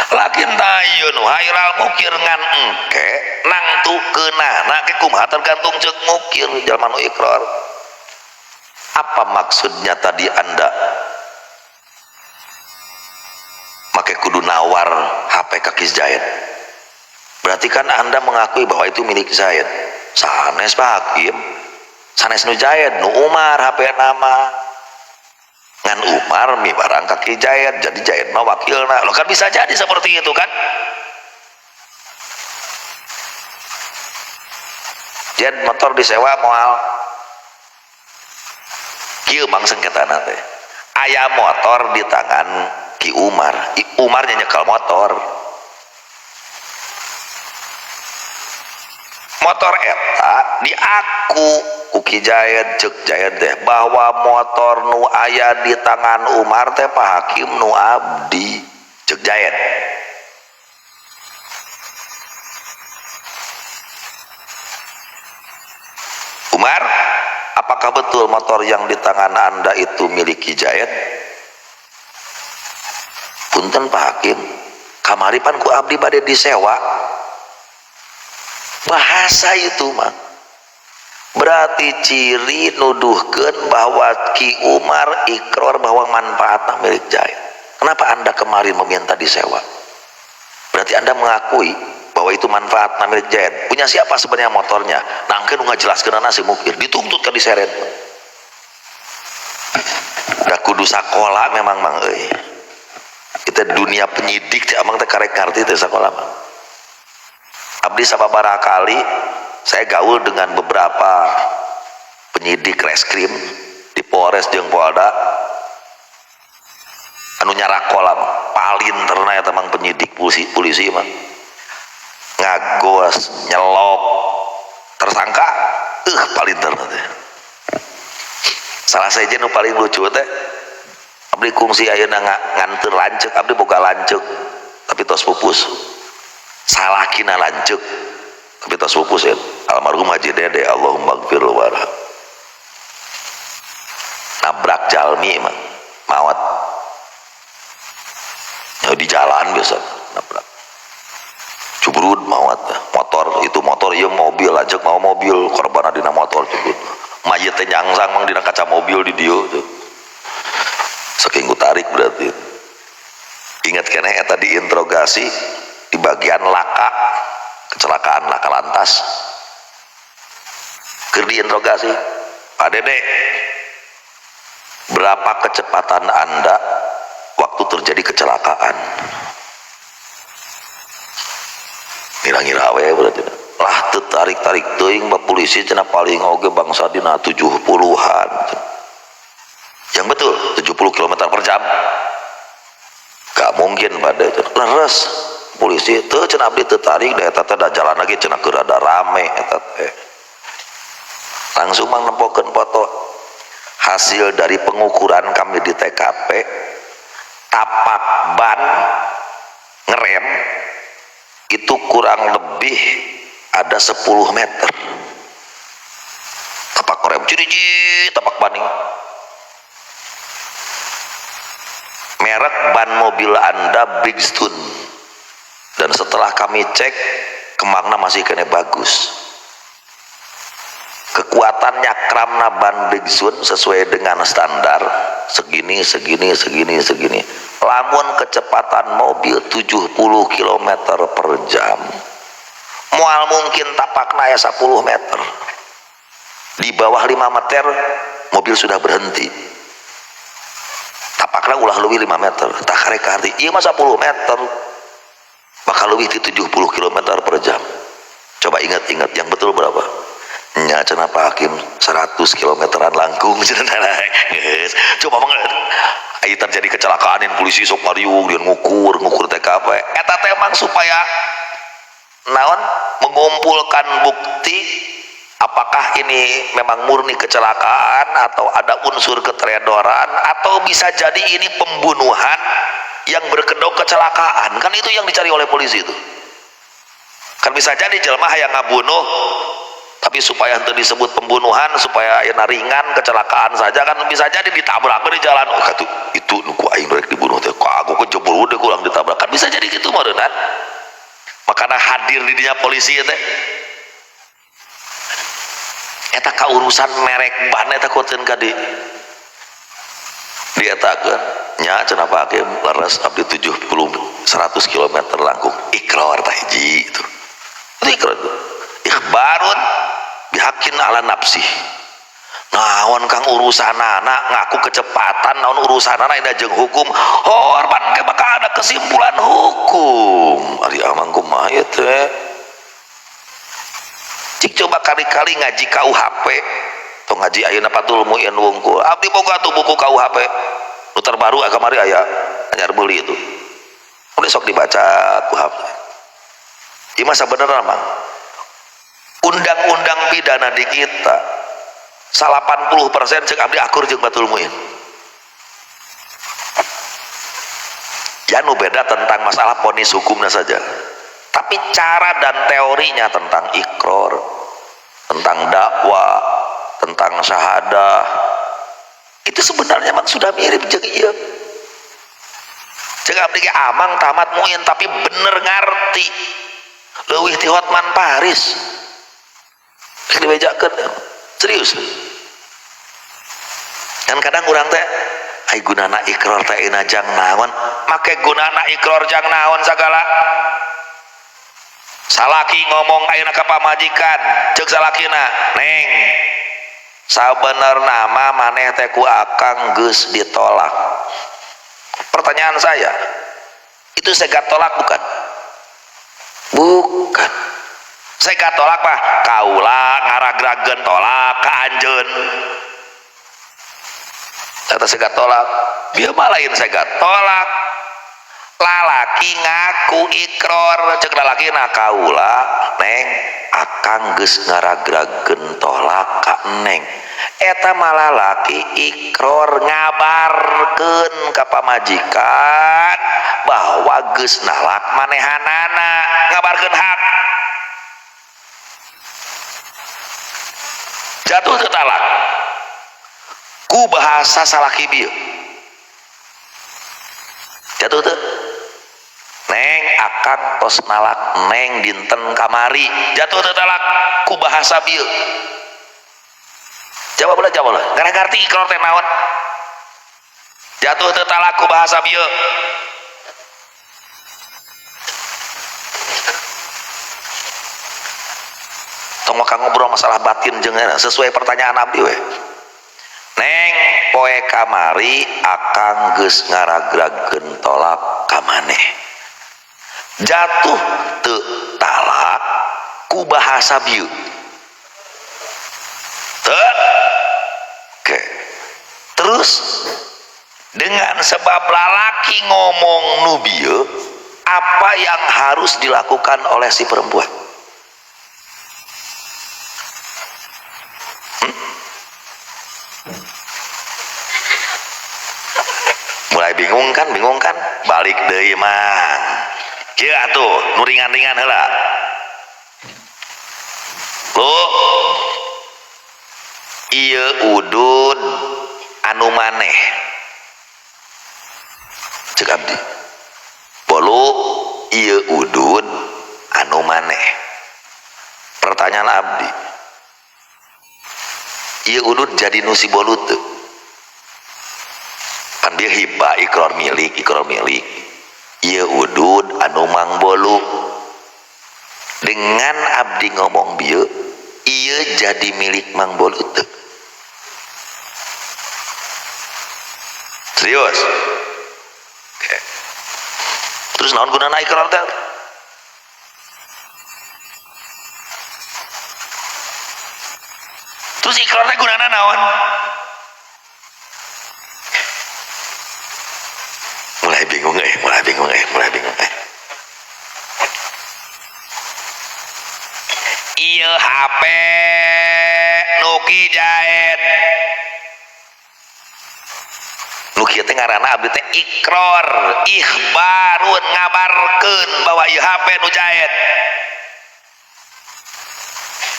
Lakin tayun hayral mukir ngan engke nangtukeunana ke kumaha tergantung ceuk mukir jalma nu ikrar. Apa maksudnya tadi Anda make kudu nawar HP ka Ki Zaid? Berarti kan Anda mengakui bahwa itu milik Zaid. Sanes Pak Hakim, sanes nu Zaid, nu Umar HP nama. Ngan Umar mibarang ka Ki Zaid, jadi Zaid mah wakilna. Loh kan bisa jadi seperti itu kan? Zaid motor disewa moal. Kieu mang sengketana teh. Aya motor di tangan Ki Umar. Umar nyekel motor. Motor eta diaku ku Ki Zaid, ceuk Zaid teh bahwa motor nu aya di tangan Umar teh Pak Hakim nu abdi, ceuk Zaid. Umar, apakah betul motor yang di tangan Anda itu milik Ki Zaid? Punten Pak Hakim, kamari pan ku abdi bade disewa. Bahasa itu mah berarti ciri nuduhkeun bahwa Ki Umar ikrar bahwa manfaatnya milik Zaid. Kenapa Anda kemarin meminta disewa? Berarti Anda mengakui bahwa itu manfaatnya milik Zaid. Punya siapa sebenarnya motornya? Nangkeun nu ngajelaskeunana si mukir, dituntut ka diseret. Da kudu sakola memang mang euy. Kita dunia penyidik teh amang teh karek ngarti teh sakola mah. Abdi sababaraha kali saya gaul dengan beberapa penyidik reskrim di Polres jeung Polda anu nyarakola paling terna eta mang penyidik polisi mah ngagos nyelok tersangka paling terna teh. Salah saja nu paling lucu teh abdi kungsi ayeuna nganteur lanceuk, abdi boga lanceuk tapi tos pupus. Salakina lanceuk tapi tos pupus ya. Almarhum Haji Dede, Allahumma gfir warham. Nabrak jalmi mah maot. Ya, di jalan biasa nabrak. Cubrud maot motor itu motor ieu mobil lanceuk mau mobil korban dina motor cubrud. Mayit teh nyangsang mang dina kaca mobil di dieu tuh. Saking ku tarik berarti. Ingat keneh eta diinterogasi di bagian laka, kecelakaan laka lantas. Keur diinterogasi, Pak Dede, berapa kecepatan Anda waktu terjadi kecelakaan? Ngira-ngira we berarti. Lah teu tarik-tarik teuing bab polisi cenah paling oge bangsa dina 70-an. Yang betul 70 kilometer per jam. Gak mungkin Pak Dede. Leres polisi teu cenah abdi teu tarik da eta teh da jalan lagi cenah keur rada rame eta teh. Langsung mang nempokeun foto hasil dari pengukuran kami di TKP, tapak ban ngerem itu kurang lebih ada 10 meter. Tapak ngerem ciriji tapak ban ini. Merek ban mobil Anda Bridgestone, dan setelah kami cek kemangna masih kene bagus. Kekuatan nyakramna ban Bridgestone sesuai dengan standar segini segini segini segini. Lamun kecepatan mobil 70 kilometer per jam, moal mungkin tapakna ya 10 meter. Di bawah 5 meter mobil sudah berhenti. Tapakna ulah leuwih 5 meter, tah karek arti ieu mah 10 meter bakal leuwih ti 70 kilometer per jam. Coba ingat-ingat yang betul berapa? Nya cenah Pak Hakim 100 kilometeran langkung cenah. Geus. Coba mah aya terjadi kecelakaan polisi sok ngariung dia ngukur TKP. Eta teh emang supaya naon mengumpulkan bukti apakah ini memang murni kecelakaan atau ada unsur keteledoran atau bisa jadi ini pembunuhan yang berkedok kecelakaan. Kan itu yang dicari oleh polisi itu. Kan bisa jadi jelema hayang ngabunuh tapi supaya henteu disebut pembunuhan, supaya ayeuna ringan kecelakaan saja, kan bisa jadi ditabrak di jalan. Oh, katu, itu nu ku aing rek dibunuh teh, ku aku kejebur udah kurang ditabrak. Kan bisa jadi gitu meureunnan. Makana hadir di dinya polisi teh. Eta kaurusan merek ban eta kuateun ka di dietakeun nya cenah Pak Hakim leres abdi 70 100 kilometer langkung ikrar tah hiji itu. Itu ikrar itu. Ikhbarun bihakin ala nafsi. Naon kang urusanana ngaku kecepatan naon urusanana indah jeung hukum hormat ke bakal ada kesimpulan hukum ari amang kumaha ieu teh. Cik coba kali-kali ngaji KUHP tong ngaji ayeuna Fathul Muin wungkul abdi boga tuh buku KUHP nu terbaru kamari aya anyar beuli itu udah sok dibaca KUHP. Ieu mah sabenerna mang undang-undang pidana di kita 80% cek abdi akur jeung Fathul Muin. Ya nu beda tentang masalah vonis hukumnya saja, tapi cara dan teorinya tentang ikror, tentang dakwah, tentang syahadah itu sebenarnya memang sudah mirip jeung ieu. Cek abdi ge amang tamat Muin tapi bener ngarti leuwih ti Hotman Paris. Rek dibejakeun serius. Kan kadang urang teh ai gunana ikror teh ina jang naon, make gunana ikror jang naon sagala. Salaki ngomong ayeuna ka pamajikan, ceuk salakina, "Neng, sabenerna mah maneh teh ku akang geus ditolak." Pertanyaan saya, itu segat tolak bukan? Bukan. Segat tolak mah kaula ngaragrageun tolak ka anjeun. Kata segat tolak, bieu mah lain segat tolak. Lalaki ngaku ikror, ceuk lalakina kaula, "Neng, akang geus ngaragrageun tolak ka neng." Eta mah lalaki ikror ngabarkeun ka pamajikan bahwa geus nalak manehanana, ngabarkeun hak. Jatuh ke talak ku bahasa salaki bieu. Jatuh teu? Neng akang tos nalak neng dinten kamari. Jatuh teu talak ku bahasa bieu? Jawab lah, jawab lah. Ngarah ngarti ikror teh naon? Jatuh teu talak ku bahasa bieu? Tong maka ngobrol masalah batin jeung sesuai pertanyaan abdi we. Neng poe kamari akang geus ngaragrageun tolak ka maneh. Jatuh teu talak ku bahasa bieu? Teu. Oke. Terus dengan sebab lalaki ngomong nu bieu, apa yang harus dilakukan oleh si perempuan? Mulai bingung kan, bingung kan? Balik deui mang. Kieu atuh, nu ringan-ringan heula. Lu ieu udud anu maneh. Ceuk abdi. Bolu ieu udud anu maneh. Pertanyaan abdi. Ieu udud jadi nu si bolu teu? Kan dia hibah ikrar milik, ikrar milik. Ieu udud anu mang bolu. Dengan abdi ngomong bieu, ieu jadi milik mang bolu teu? Serius? Oke. Terus naon gunana ikrar teh? Terus ikrar teh gunana naon? Mulai bingung mulai bingung mulai bingung Ieu HP nu Ki Jaed. Nu kieu teh ngaranna abdi teh ikror, ikhbarun, ngabarkeun bahwa ieu HP nu Jaed.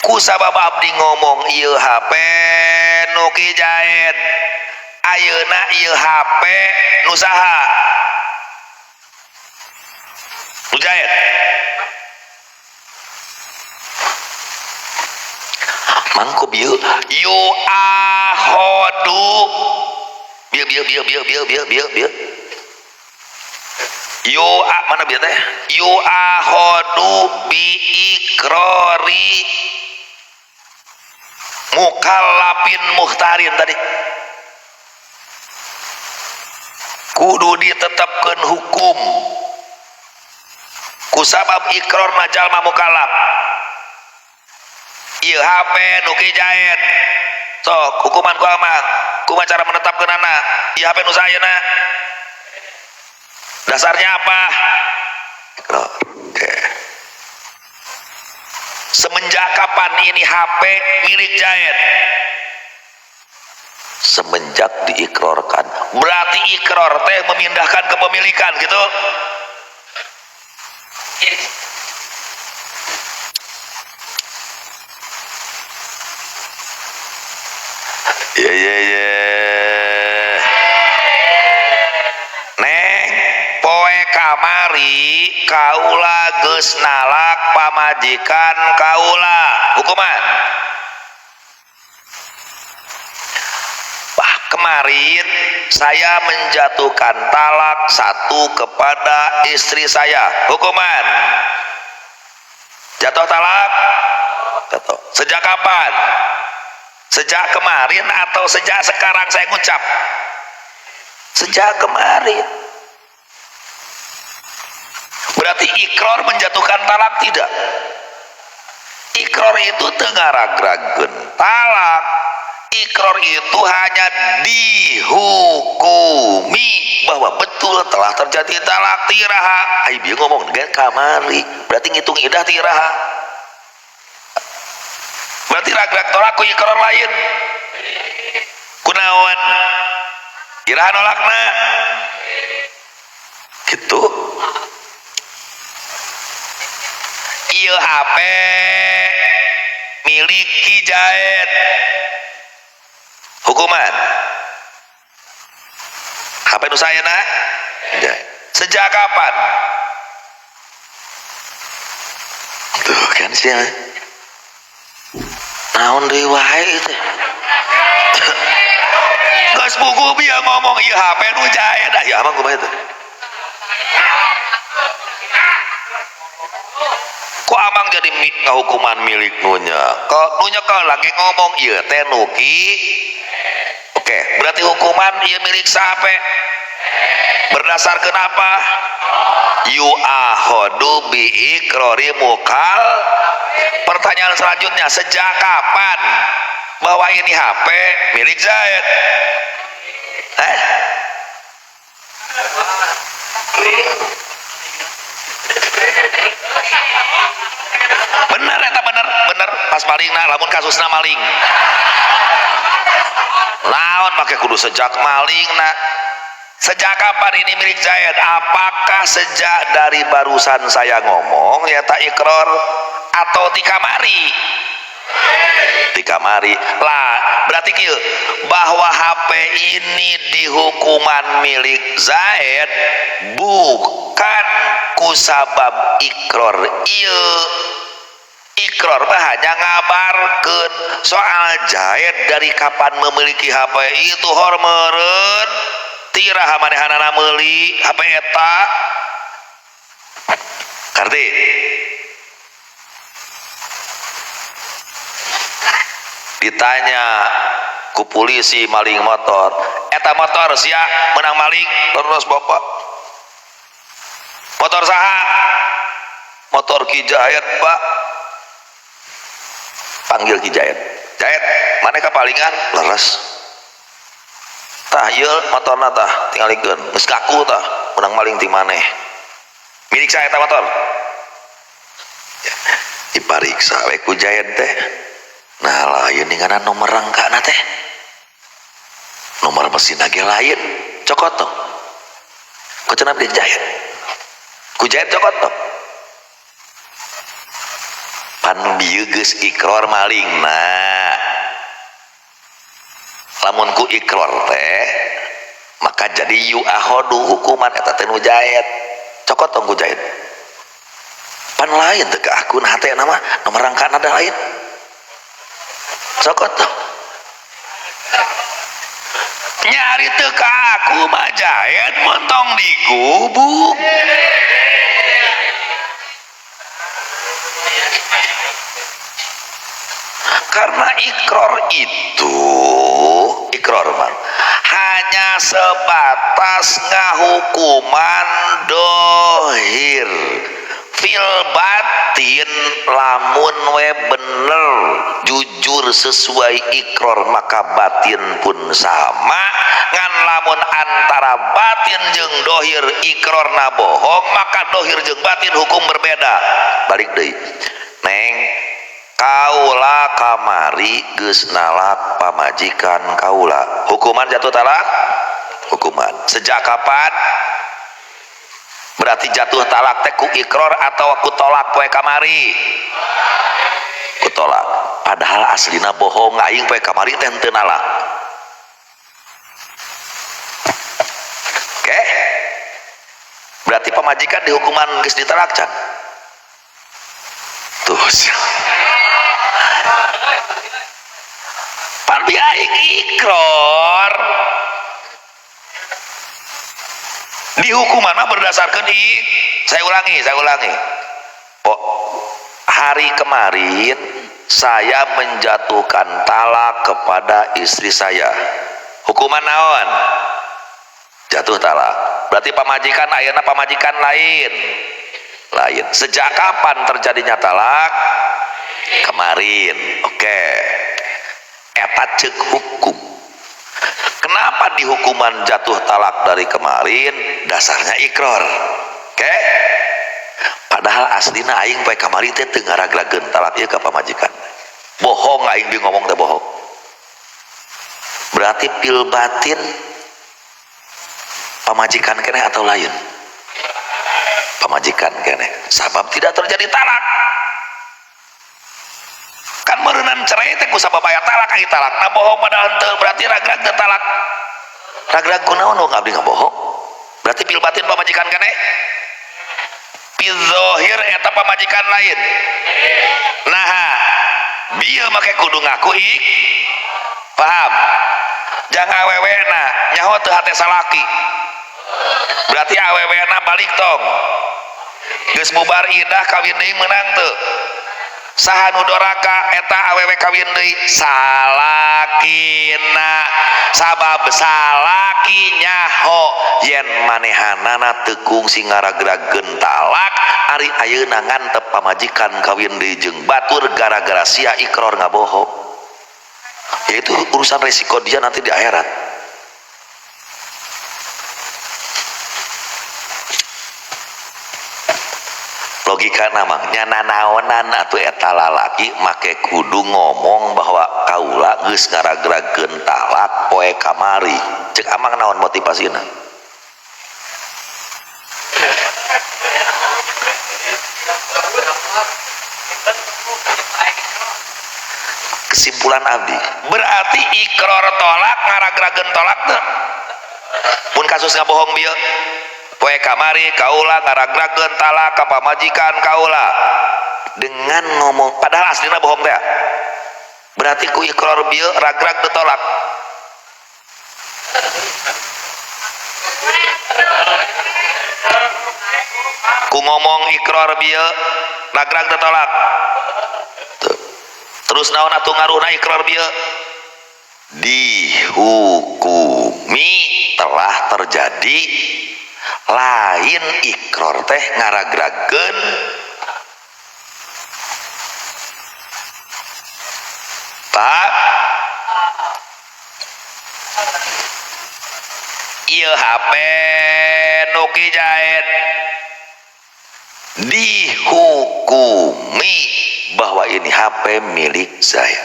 Ku sabab abdi ngomong ieu HP nu Ki Jaed, ayeuna ieu HP nu saha? Nu Jaed. Mangko bieu yu ahodu bieu bieu bieu bieu bieu bieu bieu bieu yu a mana bieu teh yu ahodu bi ikrori mukallafin mukallafin muhtarin tadi. Kudu ditetapkeun hukum kusabab ikrarna jalma mukallaf. Ieu HP nu Ki Jaid. Sok hukuman ku amang, kumaha cara menetapkeunana? Ieu HP nu sayeuna. Dasarnya apa? Ikrar. Oke. Semenjak kapan ini HP milik Jaid? Semenjak diikrarkan. Berarti ikrar teh memindahkan kepemilikan gitu. Ye ye ye. Neng, poe kamari kaula geus nalak pamajikan kaula. Hukuman. Bah, kemarin saya menjatuhkan talak satu kepada istri saya. Hukuman. Jatuh talak? Jatuh. Sejak kapan? Sejak kemarin atau sejak sekarang saya ngucap? Sejak kemarin. Berarti ikrar menjatuhkan talak tidak? Ikrar itu teu ngaragragkeun talak. Ikrar itu hanya dihukumi bahwa betul telah terjadi talak tiraha. Ai bieu ngomong ge kamari, berarti ngitung idah tiraha. Berarti ragrag tolak ku ikrar lain. Kunaon? Iraha nolakna? Gitu. Ieu HP milik Ki Jaid. Hukuman. HP nu sayeuna? Jaid. Sejak kapan? Tuh kan sih. Naon deui wae ieu teh. Geus buku bieu ngomong ieu HP nu Jaid. Ah, ieu mah kumaha teh? Kok amang jadi ngahukuman milik nunya? Kok nunya kalau lagi ngomong ieu teh nu Ki. Oke, berarti hukuman ieu milik saha? Berdasarkan apa? Yu'akhadu bi ikrari mukal. Pertanyaan selanjutnya, sejak kapan bahwa ini HP milik Zaid? Bener eta, bener, bener pas maling nah, lamun kasusna maling. Lawan make kudu sejak maling nah. Sejak kapan ini milik Zaid? Apakah sejak dari barusan saya ngomong ya tak ikrar atau tikamari? Tikamari lah, berarti kieu bahwa HP ini dihukuman milik Zaid bukan kusabab ikrar ieu. Ikrar mah hanya ngabarkeun soal Zaid dari kapan memiliki HP itu hor meureun tiraha manehanana meuli HP eta. Karti ditanya ku polisi maling motor, eta motor sia menang maling terus bapak. Motor saha? Motor Ki Jaid pak. Panggil Ki Jaid. Jaid, mana kapalingan? Leres. Tah ieu motorna tah tingalikeun, geus kaku tah menang maling ti maneh. Milik saya eta motor. Ya, dipariksa we ku Jaid teh. Nah lain dengan nomor rangkana teh. Nomor mesin ge lain, cokot tong. Ku cenah di Jaid. Ku Jaid cokot tong. Pan bieu geus ikrar malingna. Lamun ku ikrar teh maka jadi yu'akhadu hukuman eta teh nu Jaid. Cokot tong ku Jaid. Pan lain teh ke akun hate nama nomor rangkana ada lain. Cokot tong. Nyari teu ka aku mah Jaid montong digubuk. Karena ikrar itu, ikrar mah hanya sebatas ngahukuman dohir. Fil batin lamun we bener jujur sesuai ikrar maka batin pun sama. Ngan lamun antara batin jeung dohir ikrarna bohong maka dohir jeung batin hukum berbeda. Balik deui. Neng, kaula kamari geus nalak pamajikan kaula. Hukuman jatuh talak? Hukuman. Sejak kapan? Berarti jatuh talak teh ku ikrar atau ku tolak poe kamari? Ku tolak. Padahal aslina bohong, aing poe kamari teh henteu nalak. Oke? Berarti pamajikan dihukuman geus ditalak can? Tuh. Pan bi aing ikrar. Dihukuman mah berdasarkan saya ulangi. Oh, hari kemarin saya menjatuhkan talak kepada istri saya. Hukuman naon? Jatuh talak. Berarti pamajikan ayeuna pamajikan lain. Lain. Sejak kapan terjadinya talak? Kemarin. Oke. Eta ceuk hukum. Kenapa dihukuman jatuh talak dari kemarin? Dasarnya ikrar. Oke? Padahal aslina aing poe kamari teh teu ngaragrageun talak ieu ka pamajikan. Bohong aing di ngomong teh bohong. Berarti pil batin pamajikan keneh atau lain? Pamajikan keneh. Sabab tidak terjadi talak. Kan meureunan cerai teh ku sabab aya talak, ai talakna bohong padahal henteu, berarti ragrag teu talak. Ragrag kunaon wong abdi ngabohong? Berarti pil batin pamajikan keneh. Pil zahir eta pamajikan lain. Nah, bieu make kudu ngaku ik. Paham? Jang awewena nyaho teu hate salaki. Berarti awewena balik tong. Geus bubar idah kawin deui meunang teu? Saha nu doraka eta awewe kawin deui? Salakina. Sabab salaki nyaho yen manehanana teu kungsi ngaragrageun talak, ari ayeuna ngantep pamajikan kawin deui jeung batur gara-gara sia ikrar ngabohong. Yaitu urusan resiko dia nanti di akhirat. Logika namanya nanaonan atau eta lalaki make kudu ngomong bahwa kaula geus ngaragrageun talak poe kamari. Cek amang naon motivasina? Kesimpulan abdi, berarti ikrar tolak ngaragrageun tolak teu? Mun kasus ngabohong bieu poe kamari kaula ngaragrageun talak ka pamajikan kaula dengan ngomong padahal aslina bohong teh. Berarti ku ikrar bieu ragrag teu tolak. Ku ngomong ikrar bieu ragrag teu tolak. Terus naon atuh ngaruhna ikrar bieu? Dihukumi telah terjadi lain ikrar teh ngaragrageun pak ieu HP nu Ki Jaid dihukumi bahwa ini HP milik saya.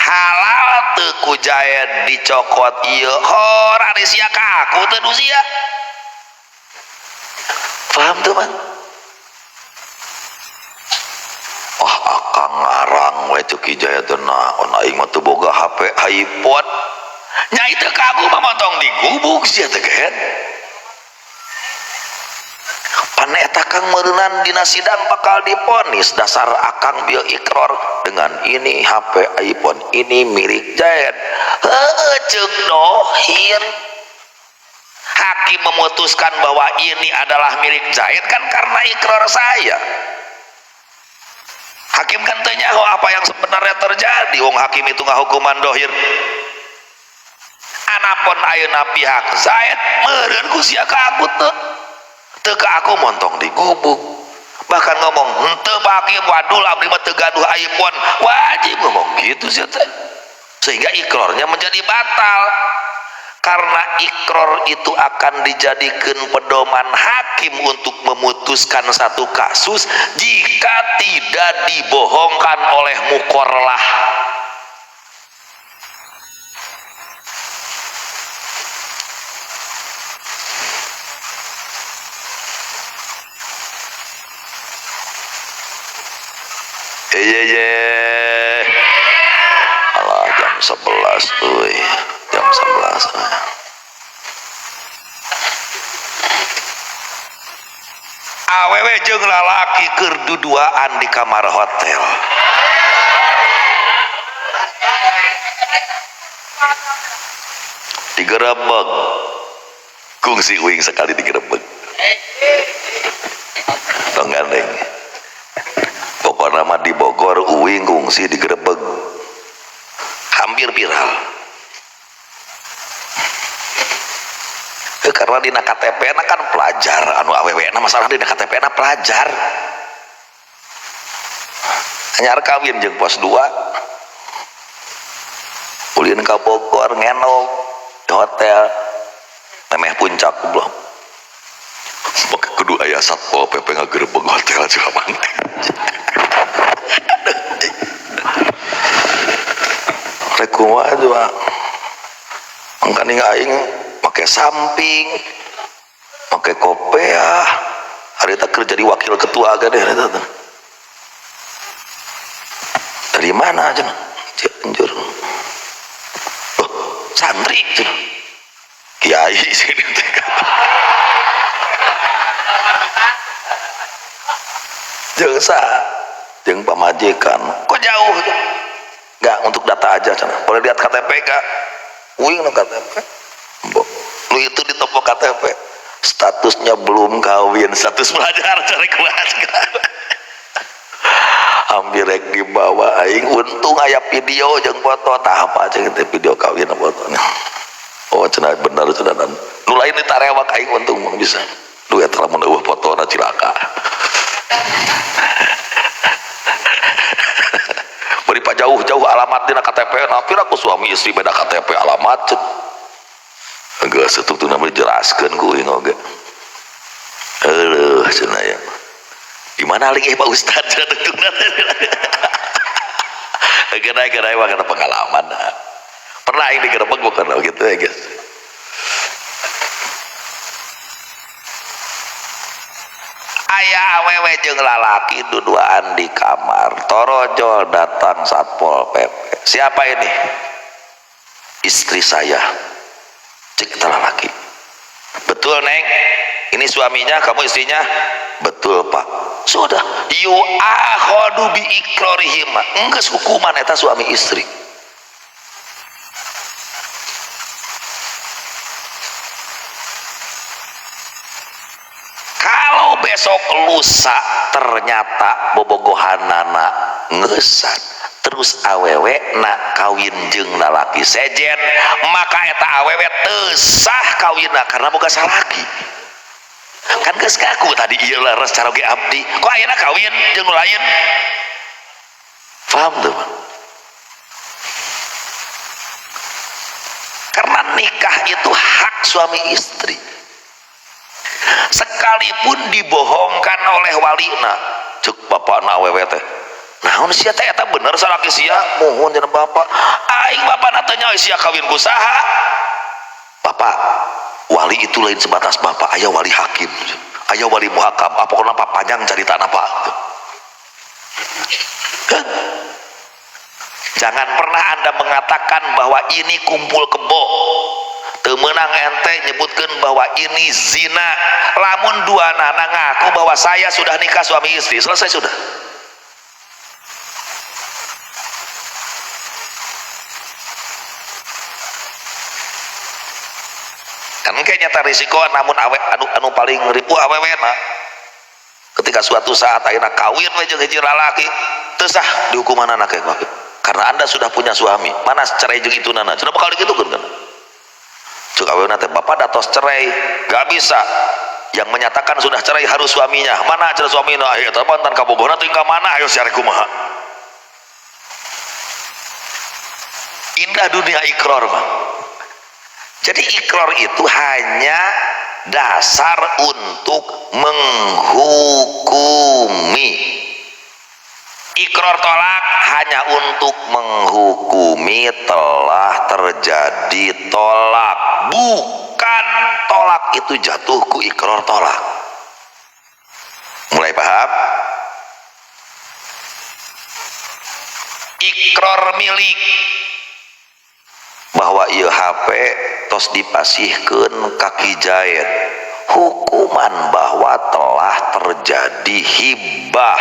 Halal teu ku Jaid dicokot ieu hor ari sia ka aku teu nu sia. Paham tuh bang? Wah akang ngarang we teu Ki Jaid teh naon aing mah teu boga HP iPhone. Nya itu ka aku mah montong digubuk sia teh gehet. Pan eta kang meureunan dina sidang bakal diponis dasar akang bieu ikrar dengan ini HP iPhone ini milik Jaid. Heueuh ceuk dohir. Hakim memutuskan bahwa ini adalah milik Jaid kan karena ikrar saya. Hakim kan teu nyaho apa yang sebenarnya terjadi, wong hakim itu ngahukuman dohir. Anapun ayeuna pihak Zaid meureun ku sia ka aku teu. Teu ka aku montong digubuk. Bahkan ngomong henteu Pak Hakim, wadul abdi mah teu gaduh iPhone. Wajib ngomong gitu sia teh. Sehingga ikrarnya menjadi batal. Karena ikrar itu akan dijadikan pedoman hakim untuk memutuskan satu kasus jika tidak dibohongkan oleh mukorlah. Iya. Alah, jam 11 euy. Jam 11. Awewe jeung lalaki keur duduaan di kamar hotel. Digerebek. Kungsi uing sekali digerebek. Tong gandeng. Pokokna mah di Bogor uing kungsi digerebek. Hampir viral. Karena dina KTP na kan pelajar, anu awewe na masalah dina KTP na pelajar. Anyar kawin jeung pos 2. Ulin ka Bogor ngenok di hotel. Memeh puncak goblok. Make kudu aya Satpol PP ngagerebek hotel cuman. Rek kumaha coba. Mangkaning aing make samping, make kopiah. Harita keur jadi wakil ketua aga deh harita teh. Dari mana cenah? Cianjur. Loh, santri cenah. Kiai sini teh. Jeung saha? Jeung pamajikan. Kok jauh? Enggak, untuk data aja cenah. Boleh lihat KTP enggak? Uing nu KTP. Mbok, lu itu di toko KTP statusnya belum kawin, status pelajar cari kelas. Hampir rek dibawa aing, untung aya video jeung foto. Tah apa jeung teh video kawin fotonya. Oh cenah bener cenah dan nu lain ditarewak aing untung mah bisa. Duh eta lamun eueuh fotona cilaka. Bari pa jauh-jauh alamat dina KTP, nah pira ku suami istri beda KTP alamat cek. Geus satutuna mah dijelaskeun ku uing oge. Aduh cenah ya. Di mana lagi Pak Ustad cenah tutuna. Gerai-gerai mah kana pengalaman. Pernah aing digerebek bukan gitu ya guys. Aya awewe jeung lalaki duduaan di kamar. Torojol datang Satpol PP. Siapa ini? Istri saya. Cek kita lalaki. Betul Neng? Ini suaminya, kamu istrinya? Betul Pak. Sudah. Yu'akhadu bi ikrarihim. Enggeus hukuman eta suami istri. Kalau besok lusa ternyata bobogohanana ngeusan, terus awewe na kawin jeung lalaki sejen, maka eta awewe teu sah kawinna karena boga salaki. Kan geus ngaku tadi ieu leres caroge abdi, kok ayeuna kawin jeung nu lain? Paham tuh, Bang? Karena nikah itu hak suami istri. Sekalipun dibohongkan oleh walina, cek bapakna awewe teh, naon sia teh eta bener salaki sia? Mohon cenah bapak, aing bapakna teh nyaho sia kawin ku saha? Bapak, wali itu lain sebatas bapak, aya wali hakim, aya wali muhakam, apa pokona panjang caritana Pak. Jangan pernah Anda mengatakan bahwa ini kumpul kebo. Teu meunang ente nyebutkeun bahwa ini zina. Lamun dua nana ngaku bahwa saya sudah nikah suami istri, selesai sudah. Kan kayaknya nyata risiko, namun awe, anu paling ripuh awewena. Ketika suatu saat ayeuna kawin we jeung hiji lalaki, Teu sah dihukuman anak ya karena Anda sudah punya suami. Mana cerai jeung itu nana? Cenah bakal digitukeun kan. Cek awewena teh bapak datos cerai, gak bisa. Yang menyatakan sudah cerai harus suaminya. Mana cerai suaminya? Ayo eta mantan kabogohna teh ka mana? Ayo siar kumaha. Indah dunia ikrar mah. Jadi ikrar itu hanya dasar untuk menghukumi. Ikrar tolak hanya untuk menghukumi telah terjadi tolak, bukan tolak itu jatuh ku ikrar tolak. Mulai paham? Ikrar milik bahwa ieu HP tos dipasihkeun ka Ki Jaid, hukuman bahwa telah terjadi hibah,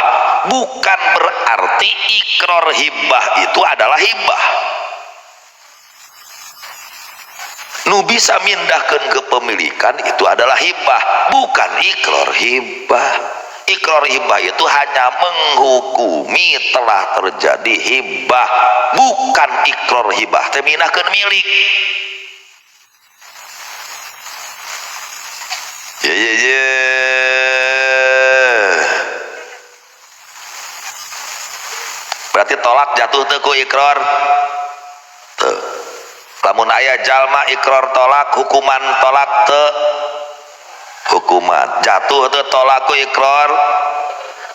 bukan berarti ikrar hibah itu adalah hibah. Nu bisa mindahkeun kepemilikan itu adalah hibah, bukan ikrar hibah. Ikrar hibah itu hanya menghukumi telah terjadi hibah, bukan ikrar hibah teh mindahkeun milik. Ya ya ya. Berarti tolak jatuh teu ku ikrar. Teu. Lamun aya jalma ikrar tolak, hukuman tolak teu hukuman. Jatuh teu tolak ku ikrar.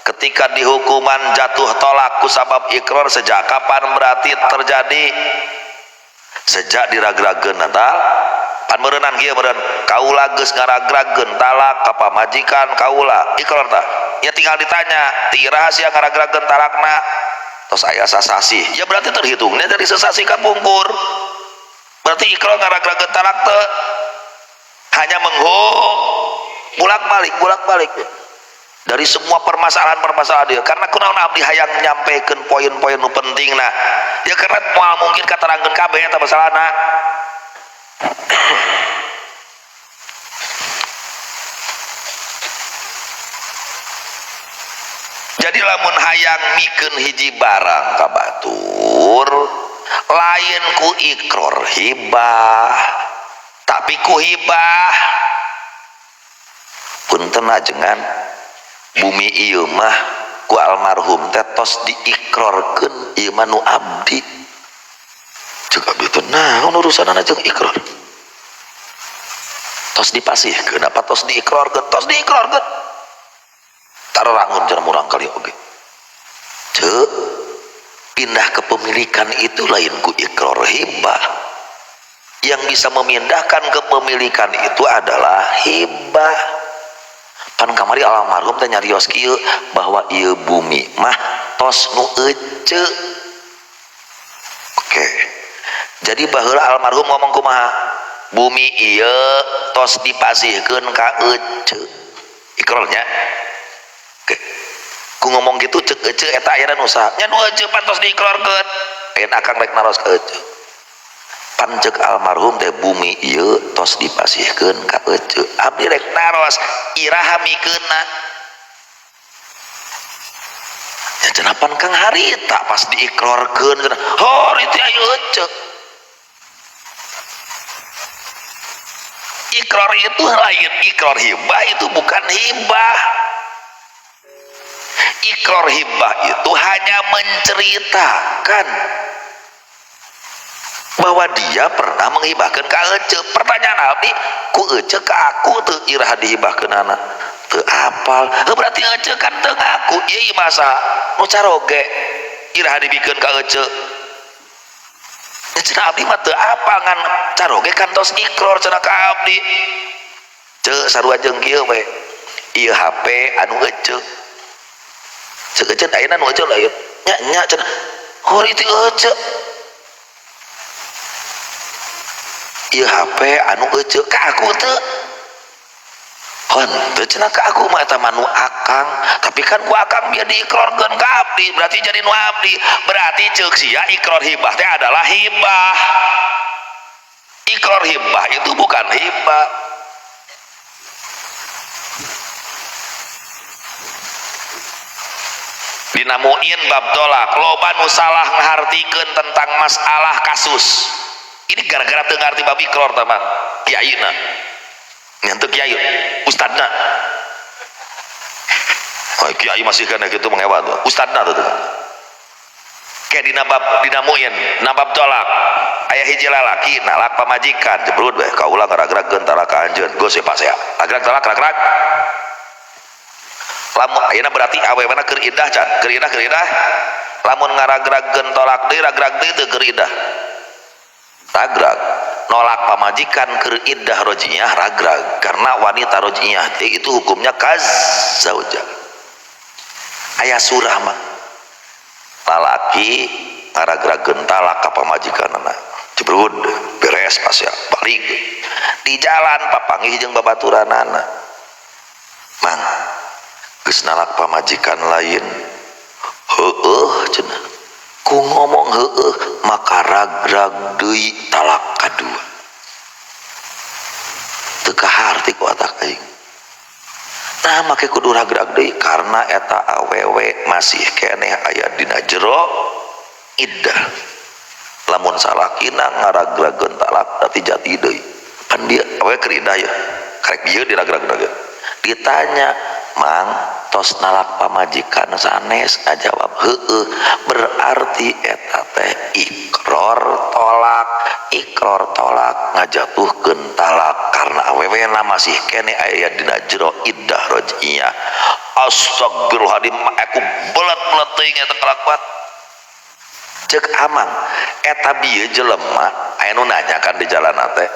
Ketika dihukuman jatuh tolak ku sabab ikrar, sejak kapan berarti terjadi? Sejak diragrageun natal. Pan meureunnan kieu meureun kaula geus ngaragrageun talak ka pamajikan kaula ikrar tah ya tinggal ditanya ti rahasia ngaragrageun talakna tos aya sasasi ya berarti terhitungnya dari sesasi kapungkur berarti ikrar ngaragrageun talak teu hanya menghu bolak-balik dari semua permasalahan-permasalahan dia karena kunaon abdi hayang nyampaikan poin-poin nu pentingna ya karena moal mungkin katerangkeun kabeh eta masalahna. Jadi lamun hayang mikeun hiji barang ka batur lain ku ikrar hibah tapi ku hibah. Punten ajengan bumi ieu mah ku almarhum teh tos diikrarkeun ieu mah nu abdi. Ceuk abdi teh naon urusanana jeung ikrar? Tos dipasihkeun apa tos diikrarkeun? Tos diikrarkeun. Tararangun cenah murang kali oge. Ceuk pindah kepemilikan itu lain ku ikrar hibah. Yang bisa memindahkan kepemilikan itu adalah hibah. Pan kamari almarhum teh nyarios kieu bahwa ieu bumi mah tos nu eceu. Oke. Jadi baheula almarhum ngomong kumaha? Bumi ieu tos dipasihkeun ka eceu. Ikrarnya. Oke. Ku ngomong gitu cek eceu eta aya nu saha? Nya nu eceu pan tos diikrarkeun. Ayeuna akang rek naros ka eceu. Pan cek almarhum teh bumi ieu tos dipasihkeun ka eceu. Abdi rek naros iraha mikeunna. Ya cenah pan Kang harita pas diikrarkeun cenah. Hor itu aya eceu. Ikrar itu lain ikrar hibah, itu bukan hibah. Ikrar hibah itu hanya menceritakan bahwa dia pernah menghibahkan ka eceu. Pertanyaan abdi, ku eceu ka aku teu iraha dihibahkeun anak? Teu apal. Heuh berarti eceu kan teu ngaku. Ieu ieu masa nu caroge iraha dibikeun ka eceu. Ya cenah abdi mah teu apal ngan caroge kan tos ikrar cenah ka abdi. Ceu sarua jeung kieu we. Ieu HP anu eceu. Ceuk eceu ayeuna nu eceu lain. Nya nya cenah. Hor itu eceu. Ieu HP anu eceu ka aku teu. Hon teu cenah ka aku mah eta mah nu akang, tapi kan ku akang biar diikrarkeun ka abdi, berarti jadi nu abdi. Berarti ceuk sia ikrar hibah teh adalah hibah. Ikrar hibah itu bukan hibah. Dina Muin bab tolak loba nu salah ngahartikeun tentang masalah kasus. Ini gara-gara teu ngarti bab ikror tah Bang. Kiaina. Nyentuh kiai, ustadna. Oh, kiai masih kana kitu mengewa tuh. Ustadna tuh. Kayak dina bab dina Muin, na bab tolak. Aya hiji lalaki nalak pamajikan, jebrut we kaula ngaragragkeun talak ka anjeun. Geus we pasea. Ragrag talak ragrag. Lamun ayeuna berarti awewena keur iddah can, keur iddah keur iddah. Lamun ngaragragkeun tolak deui ragrag deui teu keur iddah. Ragrag nolak pamajikan keur iddah rojiah ragrag karena wanita rojiah teh itu hukumnya kaz zauja. Aya surah mah lalaki ngaragragkeun talak ka pamajikanna. Jebrud beres pas ya balik di jalan papanggih jeung babaturanana. Mang geus nalak pamajikan lain heueuh cenah ku ngomong heueuh maka ragrag deui talak kadua teu kaharti ku otak aing. Nah make kudu ragrag deui karena eta awewe masih keneh aya dina jero iddah. Lamun salakina ngaragrageun talak berarti jati deui pan dia awewe keur iddah ya karek bieu diragragna ge. Ditanya mang tos nalak pamajikan sanes ngajawab heueuh berarti eta teh ikror tolak, ikror tolak ngajatuhkeun talak karena awewena masih kene aya dina jero iddah raj'iyah. Astagfirullahaladzim aku belet-belet teuing eta kalakuan. Cek amang eta bieu jelema aya nu nanya kan di jalan teh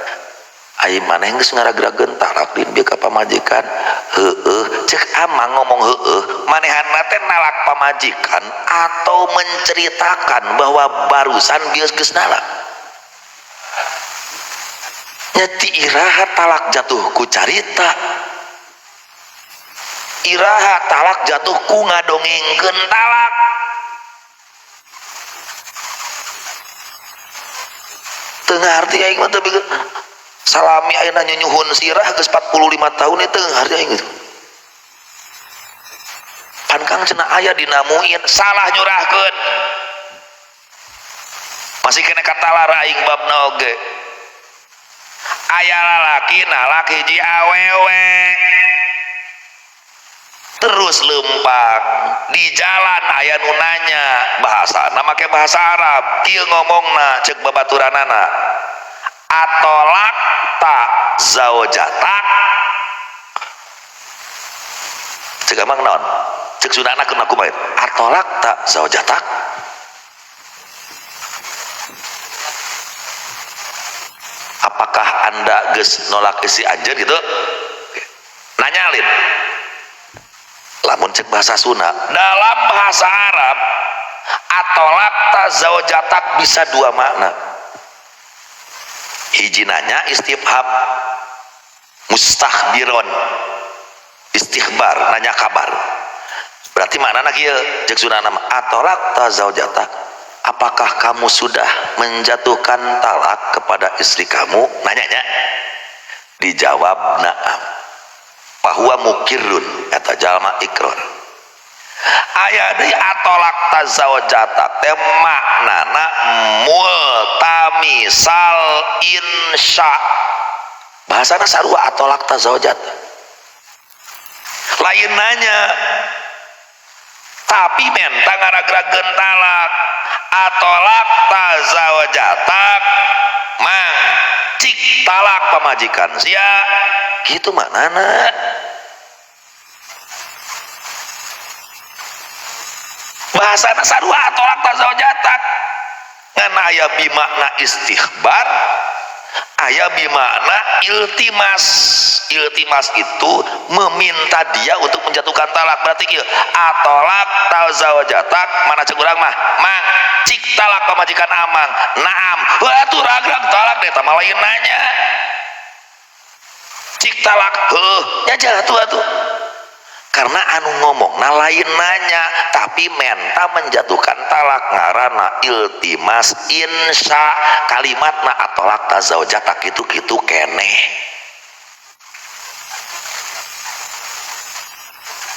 ai maneh geus ngaragrageun talak din bieu ka pamajikan heueuh cek amang ngomong heueuh manehanna teh nalak pamajikan atau menceritakan bahwa barusan bieu geus nalak nya ti iraha talak jatuh ku carita iraha talak jatuh ku ngadongengkeun talak teu ngarti aing mah teu salami ayeuna nyunyuhun sirah geus 45 tahun itu ngarti aing gitu. Pan kang cenah aya dina Muin salah nyurahkeun. Masih kena katalar aing babna oge. Aya lalaki nalak hiji awewe. Terus lempang di jalan aya nu nanya bahasana make bahasa Arab kieu ngomongna ceuk babaturanana. Atolak ta zaujatak cek emang naon cek sunana keur kumaha atolak ta zaujatak apakah anda geus nolak istri anjeun gitu nanyalin lamun cek bahasa Sunda dalam bahasa Arab atolak ta zaujatak bisa dua makna. Hiji nanya istifham mustahbiron istikhbar nanya kabar berarti maknana kieu ceuk sunana atolak ta zaujatak apakah kamu sudah menjatuhkan talak kepada istri kamu nanyanya dijawab na'am bahwa mukirrun eta jalma ikrar aya deui atolak ta zaujatak teh maknana multamisal insya bahasana sarua atolak ta zaujatak lain nanya tapi menta ngaragrageun talak atolak ta zaujatak mang cik talak pamajikan sia kitu maknana. Bahasana sarua atolak ta zaujatak ngan aya bimakna istikhbar aya bimakna iltimas. Iltimas itu meminta dia untuk menjatuhkan talak berarti kieu atolak ta zaujatak mana cek urang mah mang cik talak pamajikan amang naam atuh ragrag talak deh tah lain nanya cik talak heuh nya jatuh atuh karena anu ngomong nah lain nanya tapi menta menjatuhkan talak ngarana iltimas insya kalimatna atolak ta zaujatak kitu-kitu keneh.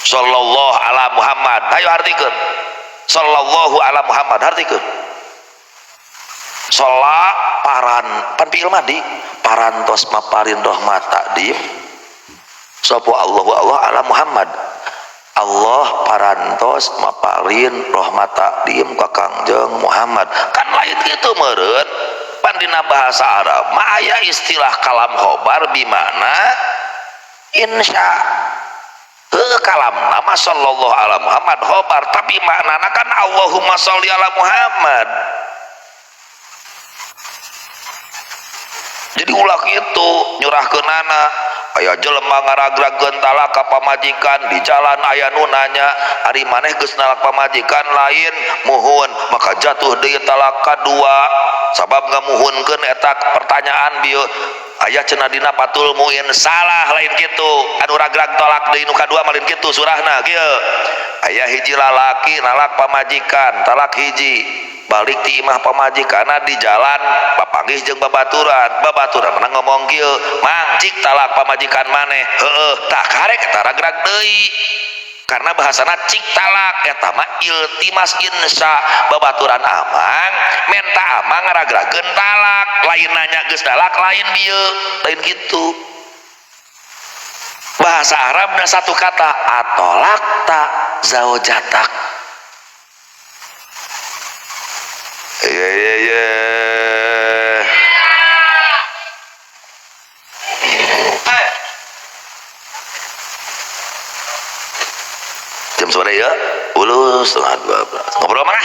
Sallallahu ala Muhammad ayo artikeun Sallallahu ala Muhammad hartikeun. Sholat paran pan fi'il madi parantos maparin rahmat takdim sapa Allahu Allah ala Muhammad. Allah parantos maparin rahmat takdim ka Kangjeng Muhammad. Kan lain kitu meureun. Pan dina bahasa Arab mah aya istilah kalam khobar bimana insya. Heuh kalam nama sallallahu ala Muhammad khobar tapi maknana kan Allahumma sholli ala Muhammad. Jadi ulah kitu nyurahkeunana aya jelema ngaragragkeun talak ka pamajikan di jalan aya nu nanya ari maneh geus nalak pamajikan lain muhun maka jatuh deui talak kadua sabab ngamuhunkeun eta pertanyaan bieu aya cenah dina Fathul Muin salah lain kitu anu ragrag talak deui nu kadua mah lain kitu surahna kieu aya hiji lalaki nalak pamajikan talak hiji balik ti imah pamajikanna di jalan papanggih jeung babaturan babaturan menang ngomong kieu mang cik talak pamajikan maneh heueuh tah karek eta ragrag deui karena bahasana cik talak eta mah iltimas insya babaturan amang menta amang ngaragrageun talak lain nanya geus talak lain bieu lain kitu bahasa Arabna satu kata atolakta zaujatak. Iya iya iya. Jam sore ya, 10:30. Ngobrol mana?